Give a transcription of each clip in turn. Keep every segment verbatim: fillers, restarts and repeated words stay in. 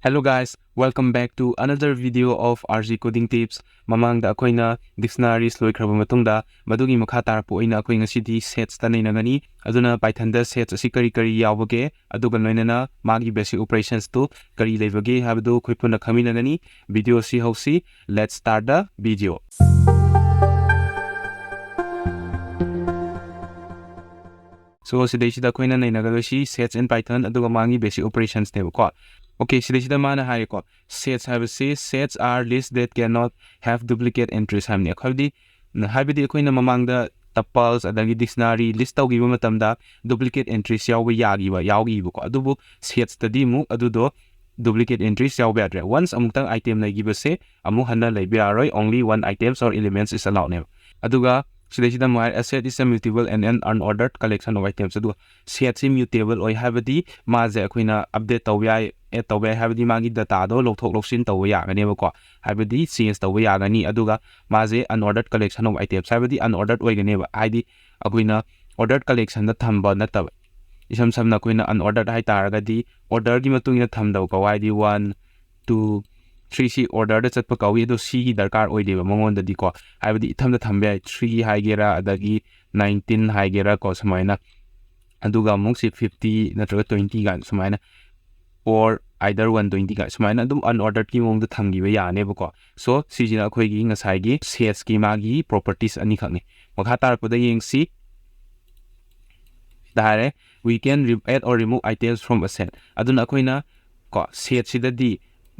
Hello guys, welcome back to another video of R G Coding Tips. ꯃꯃꯥꯡꯗ ꯑꯩꯈꯣꯏꯅ dictionaries ꯂꯣꯏꯈ꯭ꯔꯕ ꯃꯇꯨꯡꯗ, ꯃꯗꯨꯒꯤ ꯃꯈꯥ ꯇꯥꯔꯛꯄ ꯑꯣꯏꯅ ꯑꯩꯈꯣꯏ ꯉꯁꯤꯗꯤ sets ꯇ ꯅꯩꯅꯒꯅꯤ꯫ ꯑꯗꯨꯅ Python ꯗ sets ꯑꯁꯤ ꯀꯔꯤ ꯀꯔꯤ ꯌꯥꯎꯕꯒꯦ, ꯑꯗꯨꯒ ꯂꯣꯏꯅꯅ ꯃꯥꯒꯤ basic operations ꯇꯨ ꯀꯔꯤ ꯂꯩꯕꯒꯦ ꯍꯥꯏꯕꯗꯨ ꯑꯩꯈꯣꯏ ꯄꯨꯟꯅ ꯈꯪꯃꯤꯟꯅꯒꯅꯤ꯫ Video ꯑꯁꯤ ꯍꯧꯁꯤ꯫ Let's start the video. So ꯁꯤꯗꯩꯁꯤꯗ ꯑꯩꯈꯣꯏꯅ ꯅꯩꯅꯒꯗꯣꯏꯁꯤ sets in Python ꯑꯗꯨꯒ ꯃꯥꯒꯤ basic operations ꯅꯦꯕꯀꯣ꯫ Okay, ꯁꯤꯗꯩꯁꯤꯗ ꯃꯥꯅ ꯍꯥꯏꯔꯦꯀꯣ, sets ꯍꯥꯏꯕꯁꯤ, sets are lists that cannot have duplicate entries ꯍꯥꯏꯕꯅꯤ꯫ ꯍꯥꯏꯕꯗꯤ, ꯍꯥꯏꯕꯗꯤ ꯑꯩꯈꯣꯏꯅ ꯃꯃꯥꯡꯗ tuples ꯑꯗꯒꯤ dictionary list ꯇꯧꯈꯤꯕ ꯃꯇꯝꯗ duplicate entries ꯌꯥꯎꯕ ꯌꯥꯈꯤꯕ, ꯌꯥꯎꯈꯤꯕꯀꯣ꯫ ꯑꯗꯨꯕꯨ sets ꯇꯗꯤ ꯑꯃꯨꯛ ꯑꯗꯨꯗꯣ duplicate entries ꯌꯥꯎꯕ ꯌꯥꯗ꯭ꯔꯦ꯫ Once ꯑꯃꯨꯛꯇꯪ item ꯂꯩꯈꯤꯕꯁꯦ ꯑꯃꯨꯛ ꯍꯟꯅ ꯂꯩꯕ ꯌꯥꯔꯣꯏ, only one items or elements is allowed ꯅꯦꯕ꯫ ꯑꯗꯨꯒ ꯁꯤꯗꯩꯁꯤꯗ ꯑꯃꯨꯛ ꯍꯥꯏꯔꯦ, "A set is a mutable and an unordered collection of items"꯫ ꯑꯗꯨꯒ set ꯁꯤ mutable ꯑꯣꯏ, ꯍꯥꯏꯕꯗꯤ ꯃꯥꯁꯦ ꯑꯩꯈꯣꯏꯅ update ꯇꯧꯕ ꯌꯥꯏ, add ꯇꯧꯕ ꯌꯥꯏ, ꯍꯥꯏꯕꯗꯤ ꯃꯥꯒꯤ data ꯗꯣ ꯂꯧꯊꯣꯛ ꯂꯧꯁꯤꯟ ꯇꯧꯕ ꯌꯥꯒꯅꯦꯕꯀꯣ, ꯍꯥꯏꯕꯗꯤ change ꯇꯧꯕ ꯌꯥꯒꯅꯤ꯫ ꯑꯗꯨꯒ ꯃꯥꯁꯦ unordered collection of items, ꯍꯥꯏꯕꯗꯤ unordered ꯑꯣꯏꯒꯅꯦꯕ, ꯍꯥꯏꯗꯤ ꯑꯩꯈꯣꯏꯅ ordered collection ꯗ ꯊꯝꯕ ꯅꯠꯇꯕ꯫ ꯏꯁꯝ ꯁꯝꯅ ꯑꯩꯈꯣꯏꯅ unordered ꯍꯥꯏ ꯇꯥꯔꯒꯗꯤ order ꯒꯤ ꯃꯇꯨꯡ ꯏꯟꯅ ꯊꯝꯗꯕꯀꯣ, ꯍꯥꯏꯗꯤ one, two, three ꯁꯤ order ꯗ ꯆꯠꯄ ꯀꯧꯏ, ꯑꯗꯣ C ꯒꯤ ꯗꯔꯀꯥꯔ ꯑꯣꯏꯗꯦꯕ ꯃꯉꯣꯟꯗꯗꯤꯀꯣ꯫ ꯍꯥꯏꯕꯗꯤ ꯏꯊꯝꯗ ꯊꯝꯕ ꯌꯥꯏ, three ꯍꯥꯏꯒꯦꯔꯥ, ꯑꯗꯒꯤ nineteen ꯍꯥꯏꯒꯦꯔꯥ ꯀꯣ, ꯁꯨꯃꯥꯏꯅ꯫ ꯑꯗꯨꯒ ꯑꯃꯨꯛ ꯁꯤ fifty ꯅꯠꯇ꯭ꯔꯒ twenty ꯀꯥꯏꯅ ꯁꯨꯃꯥꯏꯅ, or either one twenty ꯀꯥꯏꯅ ꯁꯨꯃꯥꯏꯅ ꯑꯗꯨꯝ unordered ꯀꯤ ꯃꯑꯣꯡꯗ ꯊꯝꯈꯤꯕ ꯌꯥꯅꯦꯕꯀꯣ꯫ So ꯁꯤꯁꯤꯅ ꯑꯩꯈꯣꯏꯒꯤ ꯉꯁꯥꯏꯒꯤ sets ꯀꯤ ꯃꯥꯒꯤ properties ꯑꯅꯤꯈꯛꯅꯤ꯫ ꯃꯈꯥ ꯇꯥꯔꯛꯄꯗ ꯌꯦꯡꯁꯤ꯫ ꯁꯤꯗ ꯍꯥꯏꯔꯦ, "We can re-, add or remove items from a set"꯫ ꯑꯗꯨꯅ ꯑꯩꯈꯣꯏꯅ ꯀꯣ, set ꯁꯤꯗꯗꯤ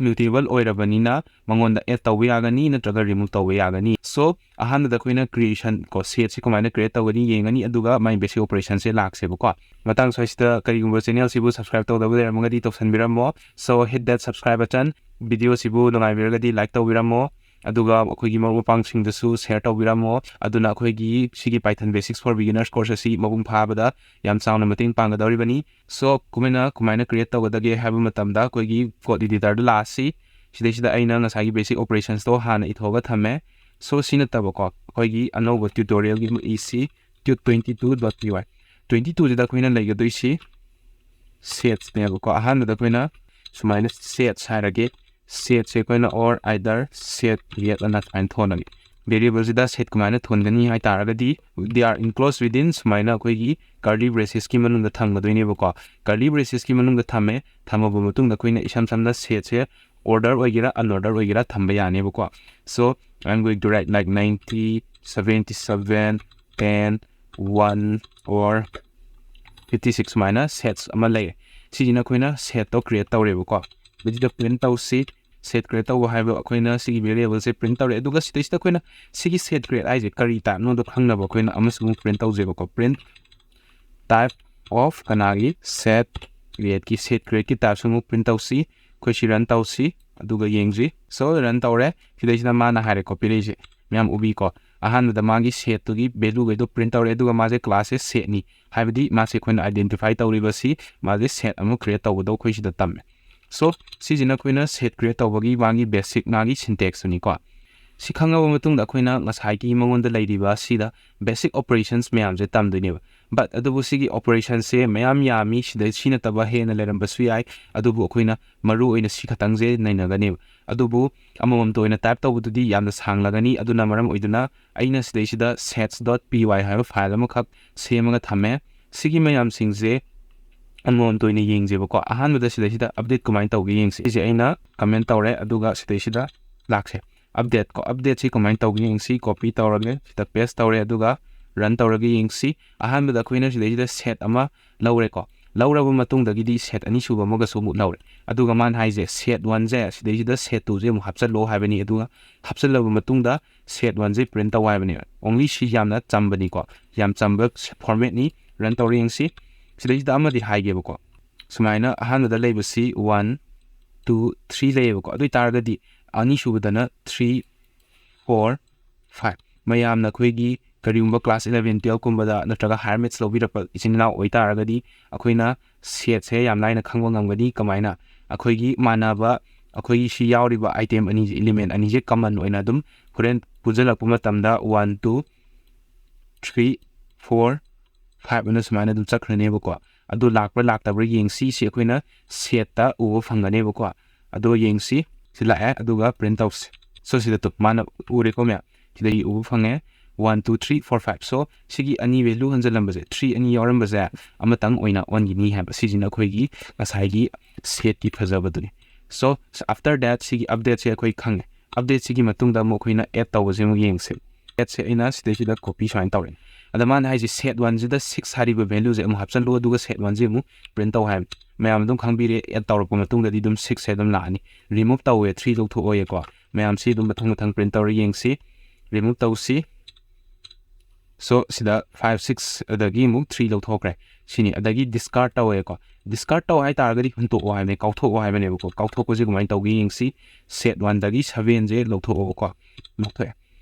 mutable ꯑꯣꯏꯔꯕꯅꯤꯅ ꯃꯉꯣꯟꯗ add ꯇꯧꯕ ꯌꯥꯒꯅꯤ ꯅꯠꯇ꯭ꯔꯒ remove ꯇꯧꯕ ꯌꯥꯒꯅꯤ꯫ So ꯑꯍꯥꯟꯕꯗ ꯑꯩꯈꯣꯏꯅ creation ꯀꯣ, set ꯁꯤ ꯀꯃꯥꯏꯅ create ꯇꯧꯒꯅꯤ ꯌꯦꯡꯒꯅꯤ, ꯑꯗꯨꯒ ꯃꯥꯏ basic operation ꯁꯦ ꯂꯥꯛꯁꯦꯕꯀꯣ꯫ ꯃꯇꯥꯡ ꯁ꯭ꯋꯥꯏꯁꯤꯗ ꯀꯔꯤꯒꯨꯝꯕ channel ꯁꯤꯕꯨ subscribe ꯇꯧꯗꯕ ꯂꯩꯔꯝꯃꯒꯗꯤ ꯇꯧꯁꯟꯕꯤꯔꯝꯃꯣ꯫ So hit that subscribe button꯫ Video ꯁꯤꯕꯨ ꯅꯨꯡꯉꯥꯏꯕꯤꯔꯒꯗꯤ like ꯇꯧꯕꯤꯔꯝꯃꯣ꯫ ꯑꯗꯨꯒ ꯑꯩꯈꯣꯏꯒꯤ ꯃꯔꯨꯞ ꯃꯄꯥꯡꯁꯤꯡꯗꯁꯨ share ꯇꯧꯕꯤꯔꯝꯃꯣ꯫ ꯑꯗꯨꯅ ꯑꯩꯈꯣꯏꯒꯤ ꯁꯤꯒꯤ Python Basics for Beginners course ꯑꯁꯤ ꯃꯄꯨꯡ ꯐꯥꯕꯗ ꯌꯥꯝ ꯆꯥꯎꯅ ꯃꯇꯦꯡ ꯄꯥꯡꯒꯗꯧꯔꯤꯕꯅꯤ꯫ So ꯑꯩꯈꯣꯏꯅ ꯀꯃꯥꯏꯅ create ꯇꯧꯒꯗꯒꯦ ꯍꯥꯏꯕ ꯃꯇꯝꯗ, ꯑꯩꯈꯣꯏꯒꯤ code editor ꯗ ꯂꯥꯛꯑꯁꯤ꯫ ꯁꯤꯗꯩꯁꯤꯗ ꯑꯩꯅ ꯉꯁꯥꯏꯒꯤ basic operations ꯇꯣ ꯍꯥꯟꯅ ꯏꯊꯣꯛꯑꯒ ꯊꯝꯃꯦ꯫ So ꯁꯤ ꯅꯠꯇꯕꯀꯣ, ꯑꯩꯈꯣꯏꯒꯤ ꯑꯅꯧꯕ tutorial ꯒꯤ ꯑꯃ ꯏꯁꯤ, tut twenty two dot py꯫ Twenty two ꯁꯤꯗ ꯑꯩꯈꯣꯏꯅ ꯂꯩꯒꯗꯣꯏꯁꯤ sets ꯅꯦꯕꯀꯣ꯫ ꯑꯍꯥꯟꯕꯗ ꯑꯩꯈꯣꯏꯅ ꯁꯨꯃꯥꯏꯅ sets ꯍꯥꯏꯔꯒꯦ꯫ Setsꯁꯦ ꯑꯩꯈꯣꯏꯅ or either set create ꯑꯅ ꯁꯨꯃꯥꯏꯅ ꯊꯣꯟꯂꯒꯦ꯫ Variableꯁꯤꯗ set ꯀꯃꯥꯏꯅ ꯊꯣꯟꯒꯅꯤ ꯍꯥꯏ ꯇꯥꯔꯒꯗꯤ, they are enclosed within ꯁꯨꯃꯥꯏꯅ ꯑꯩꯈꯣꯏꯒꯤ curly bracesꯀꯤ ꯃꯅꯨꯡꯗ ꯊꯝꯒꯗꯣꯏꯅꯦꯕꯀꯣ꯫ Curly bracesꯀꯤ ꯃꯅꯨꯡꯗ ꯊꯝꯃꯦ꯫ ꯊꯝꯃꯕ ꯃꯇꯨꯡꯗ ꯑꯩꯈꯣꯏꯅ ꯏꯁꯝ ꯁꯝꯅ setsꯁꯦ order ꯑꯣꯏꯒꯦꯔꯥ unorder ꯑꯣꯏꯒꯦꯔꯥ ꯊꯝꯕ ꯌꯥꯅꯦꯕꯀꯣ꯫ So I'm going to write like ninety, seventy seven, ten, one or fifty six ꯁꯨꯃꯥꯏꯅ sets ꯑꯃ ꯂꯩꯔꯦ꯫ ꯁꯤꯁꯤꯅ ꯑꯩꯈꯣꯏꯅ setꯇꯣ create ꯇꯧꯔꯦꯕꯀꯣ꯫ ꯃꯁꯤꯗ print ꯇꯧꯁꯤ꯫ Set create ꯇꯧꯕ ꯍꯥꯏꯕ ꯑꯩꯈꯣꯏꯅ ꯁꯤꯒꯤ variableꯁꯦ print ꯇꯧꯔꯦ꯫ ꯑꯗꯨꯒ ꯁꯤꯗꯩꯁꯤꯗ ꯑꯩꯈꯣꯏꯅ ꯁꯤꯒꯤ set create ꯍꯥꯏꯁꯦ ꯀꯔꯤ typeꯅꯣꯗꯣ ꯈꯪꯅꯕ ꯑꯩꯈꯣꯏꯅ ꯑꯃꯁꯨ ꯑꯃꯨꯛ print ꯇꯧꯖꯦꯕꯀꯣ꯫ Print type of ꯀꯅꯥꯒꯤ? Set createꯀꯤ, set createꯀꯤ typeꯁꯨ ꯑꯃꯨꯛ print ꯇꯧꯁꯤ꯫ ꯑꯩꯈꯣꯏ ꯁꯤ run ꯇꯧꯁꯤ, ꯑꯗꯨꯒ ꯌꯦꯡꯁꯤ꯫ So run ꯇꯧꯔꯦ꯫ ꯁꯤꯗꯩꯁꯤꯗ ꯃꯥꯅ ꯍꯥꯏꯔꯦꯀꯣ, ꯄꯤꯔꯛꯏꯁꯦ ꯃꯌꯥꯝ ꯎꯕꯤꯀꯣ꯫ ꯑꯍꯥꯟꯕꯗ ꯃꯥꯒꯤ setꯇꯨꯒꯤ valueꯒꯩꯗꯣ print ꯇꯧꯔꯦ, ꯑꯗꯨꯒ ꯃꯥꯁꯦ classꯁꯦ setꯅꯤ, ꯍꯥꯏꯕꯗꯤ ꯃꯥꯁꯦ ꯑꯩꯈꯣꯏꯅ identify ꯇꯧꯔꯤꯕꯁꯤ ꯃꯥꯁꯦ set ꯑꯃ create ꯇꯧꯕꯗꯣ ꯑꯩꯈꯣꯏ ꯁꯤꯗ ꯇꯝꯃꯦ꯫ So ꯁꯤꯁꯤꯅ ꯑꯩꯈꯣꯏꯅ set create ꯇꯧꯕꯒꯤ ꯃꯥꯒꯤ basic ꯃꯥꯒꯤ syntaxꯇꯨꯅꯤꯀꯣ꯫ ꯁꯤ ꯈꯪꯉꯕ ꯃꯇꯨꯡꯗ ꯑꯩꯈꯣꯏꯅ ꯉꯁꯥꯏꯒꯤ ꯃꯉꯣꯟꯗ ꯂꯩꯔꯤꯕ ꯁꯤꯗ basic operations ꯃꯌꯥꯝꯁꯦ ꯇꯝꯗꯣꯏꯅꯦꯕ꯫ But ꯑꯗꯨꯕꯨ ꯁꯤꯒꯤ operationꯁꯦ ꯃꯌꯥꯝ ꯌꯥꯝꯃꯤ, ꯁꯤꯗ ꯁꯤ ꯅꯠꯇꯕ ꯍꯦꯟꯅ ꯂꯩꯔꯝꯕꯁꯨ ꯌꯥꯏ, ꯑꯗꯨꯕꯨ ꯑꯩꯈꯣꯏꯅ ꯃꯔꯨ ꯑꯣꯏꯅ ꯁꯤ ꯈꯛꯇꯪꯁꯦ ꯅꯩꯅꯒꯅꯦꯕ꯫ ꯑꯗꯨꯕꯨ ꯑꯃꯃꯝꯇ ꯑꯣꯏꯅ type ꯇꯧꯕꯗꯨꯗꯤ ꯌꯥꯝꯅ ꯁꯥꯡꯂꯒꯅꯤ꯫ ꯑꯗꯨꯅ ꯃꯔꯝ ꯑꯣꯏꯗꯨꯅ ꯑꯩꯅ ꯁꯤꯗꯩꯁꯤꯗ sets dot py ꯍꯥꯏꯕ file ꯑꯃꯈꯛ ꯁꯦꯝꯃꯒ ꯊꯝꯃꯦ꯫ ꯁꯤꯒꯤ ꯃꯌꯥꯝꯁꯤꯡꯁꯦ ꯑꯃꯃꯝꯇ ꯑꯣꯏꯅ ꯌꯦꯡꯁꯦꯕꯀꯣ꯫ ꯑꯍꯥꯟꯕꯗ ꯁꯤꯗꯩꯁꯤꯗ update ꯀꯃꯥꯏꯅ ꯇꯧꯒꯦ ꯌꯦꯡꯁꯤ꯫ ꯁꯤꯁꯦ ꯑꯩꯅ comment ꯇꯧꯔꯦ, ꯑꯗꯨꯒ ꯁꯤꯗꯩꯁꯤꯗ ꯂꯥꯛꯁꯦ꯫ Update ꯀꯣ, updateꯁꯤ ꯀꯃꯥꯏꯅ ꯇꯧꯒꯦ ꯌꯦꯡꯁꯤ꯫ Copy ꯇꯧꯔꯒꯦ, ꯁꯤꯗ paste ꯇꯧꯔꯦ, ꯑꯗꯨꯒ run ꯇꯧꯔꯒ ꯌꯦꯡꯁꯤ꯫ ꯑꯍꯥꯟꯕꯗ ꯑꯩꯈꯣꯏꯅ ꯁꯤꯗꯩꯁꯤꯗ set ꯑꯃ ꯂꯧꯔꯦꯀꯣ꯫ ꯂꯧꯔꯕ ꯃꯇꯨꯡꯗꯒꯤꯗꯤ set ꯑꯅꯤꯁꯨꯕ ꯑꯃꯒꯁꯨ ꯑꯃꯨꯛ ꯂꯧꯔꯦ꯫ ꯑꯗꯨꯒ ꯃꯥꯅ ꯍꯥꯏꯁꯦ set oneꯁꯦ ꯁꯤꯗꯩꯁꯤꯗ set twoꯁꯦ ꯑꯃꯨꯛ ꯍꯥꯞꯆꯜꯂꯣ ꯍꯥꯏꯕꯅꯤ꯫ ꯑꯗꯨꯒ ꯍꯥꯞꯆꯜꯂꯕ ꯃꯇꯨꯡꯗ set oneꯁꯦ print ꯇꯧ ꯍꯥꯏꯕꯅꯦꯕ꯫ Only ꯁꯤ ꯌꯥꯝꯅ ꯆꯝꯕꯅꯤꯀꯣ, ꯌꯥꯝ ꯆꯝꯕ formatꯅꯤ꯫ Run ꯇꯧꯔ ꯌꯦꯡꯁꯤ꯫ ꯁꯤꯗꯩꯁꯤꯗ ꯑꯃꯗꯤ ꯍꯥꯏꯒꯦꯕꯀꯣ꯫ ꯁꯨꯃꯥꯏꯅ ꯑꯍꯥꯟꯕꯗ ꯂꯩꯕꯁꯤ one, two, three ꯂꯩꯌꯦꯕꯀꯣ꯫ ꯑꯗꯨ ꯑꯣꯏꯇꯥꯔꯒꯗꯤ ꯑꯅꯤꯁꯨꯕꯗꯅ three, four, five꯫ ꯃꯌꯥꯝꯅ ꯑꯩꯈꯣꯏꯒꯤ ꯀꯔꯤꯒꯨꯝꯕ class eleven, twelve ꯀꯨꯝꯕꯗ ꯅꯠꯇ꯭ꯔꯒ higher maths ꯂꯧꯕꯤꯔꯛꯄ ꯏꯆꯤꯟ ꯏꯅꯥꯎ ꯑꯣꯏꯇꯥꯔꯒꯗꯤ ꯑꯩꯈꯣꯏꯅ setꯁꯦ ꯌꯥꯝ ꯂꯥꯏꯅ ꯈꯪꯕ ꯉꯝꯒꯅꯤ꯫ ꯀꯃꯥꯏꯅ? ꯑꯩꯈꯣꯏꯒꯤ ꯃꯥꯟꯅꯕ, ꯑꯩꯈꯣꯏꯒꯤ ꯁꯤ ꯌꯥꯎꯔꯤꯕ item ꯑꯅꯤꯁꯦ, element ꯑꯅꯤꯁꯦ common ꯑꯣꯏꯅ ꯑꯗꯨꯝ ꯍꯣꯔꯦꯟ ꯄꯨꯟꯁꯤꯜꯂꯛꯄ ꯃꯇꯝꯗ one, two, three, four, five ꯑꯅ ꯁꯨꯃꯥꯏꯅ ꯑꯗꯨꯝ ꯆꯠꯈ꯭ꯔꯅꯦꯕꯀꯣ꯫ ꯑꯗꯨ ꯂꯥꯛꯄ꯭ꯔꯥ ꯂꯥꯛꯇꯕ꯭ꯔꯥ ꯌꯦꯡꯁꯤ꯫ ꯁꯤ ꯑꯩꯈꯣꯏꯅ setꯇ ꯎꯕ ꯐꯪꯒꯅꯦꯕꯀꯣ꯫ ꯑꯗꯣ ꯌꯦꯡꯁꯤ, ꯁꯤ ꯂꯥꯛꯑꯦ꯫ ꯑꯗꯨꯒ print ꯇꯧꯁꯤ꯫ So ꯁꯤꯗ ꯇꯨ ꯃꯥꯅ ꯎꯔꯦꯀꯣ ꯃꯌꯥꯝ, ꯁꯤꯗꯒꯤ ꯎꯕ ꯐꯪꯉꯦ꯫ One, two, three, four, five꯫ So ꯁꯤꯒꯤ ꯑꯅꯤ value ꯍꯟꯖꯜꯂꯝꯕꯁꯦ, three ꯑꯅꯤ ꯌꯥꯎꯔꯝꯕꯁꯦ ꯑꯃꯇꯪ ꯑꯣꯏꯅ ꯑꯣꯟꯈꯤꯅꯤ ꯍꯥꯏꯕ꯫ ꯁꯤꯁꯤꯅ ꯑꯩꯈꯣꯏꯒꯤ ꯉꯁꯥꯏꯒꯤ setꯀꯤ ꯐꯖꯕꯗꯨꯅꯤ꯫ So after that ꯁꯤꯒꯤ updateꯁꯦ ꯑꯩꯈꯣꯏ ꯈꯪꯉꯦ꯫ Updateꯁꯤꯒꯤ ꯃꯇꯨꯡꯗ ꯑꯃꯨꯛ ꯑꯩꯈꯣꯏꯅ add ꯇꯧꯕꯁꯦ ꯑꯃꯨꯛ ꯌꯦꯡꯁꯦ꯫ Setꯁꯦ ꯑꯩꯅ ꯁꯤꯗꯩꯁꯤꯗ copy ꯁꯨꯃꯥꯏꯅ ꯇꯧꯔꯦ꯫ ꯑꯗ ꯃꯥꯅ ꯍꯥꯏꯁꯦ set oneꯁꯤꯗ six ꯍꯥꯏꯔꯤꯕ valueꯁꯦ ꯑꯃꯨꯛ ꯍꯥꯞꯆꯜꯂꯨ, ꯑꯗꯨꯒ set oneꯁꯦ ꯑꯃꯨꯛ print ꯇꯧ ꯍꯥꯏꯕꯅꯤ꯫ ꯃꯌꯥꯝ ꯑꯗꯨꯝ ꯈꯪꯕꯤꯔꯦ, add ꯇꯧꯔꯛꯄ ꯃꯇꯨꯡꯗꯗꯤ ꯑꯗꯨꯝ sixꯁꯦ ꯑꯗꯨꯝ ꯂꯥꯛꯑꯅꯤ꯫ Remove ꯇꯧꯋꯦ, three ꯂꯧꯊꯣꯛꯑꯣꯏꯌꯦꯀꯣ꯫ ꯃꯌꯥꯝꯁꯤ ꯑꯗꯨꯝ ꯃꯊꯪ ꯃꯊꯪ print ꯇꯧꯔ ꯌꯦꯡꯁꯤ꯫ Remove ꯇꯧꯁꯤ꯫ So ꯁꯤꯗ five, six ꯑꯗꯒꯤ ꯑꯃꯨꯛ three ꯂꯧꯊꯣꯛꯈ꯭ꯔꯦ꯫ ꯁꯤꯅꯤ꯫ ꯑꯗꯒꯤ discard ꯇꯧꯋꯦꯀꯣ꯫ Discard ꯇꯧ ꯍꯥꯏꯇꯥꯔꯒꯗꯤ ꯍꯨꯟꯇꯣꯛꯑꯣ ꯍꯥꯏꯕꯅꯦ, ꯀꯥꯎꯊꯣꯛꯑꯣ ꯍꯥꯏꯕꯅꯦꯕꯀꯣ꯫ ꯀꯥꯎꯊꯣꯛꯄꯁꯤ ꯀꯃꯥꯏꯅ ꯇꯧꯒꯦ ꯌꯦꯡꯁꯤ꯫ Set oneꯗꯒꯤ sevenꯁꯦ ꯂꯧꯊꯣꯛꯑꯣꯕꯀꯣ꯫ ꯂꯧꯊꯣꯛꯑꯦ꯫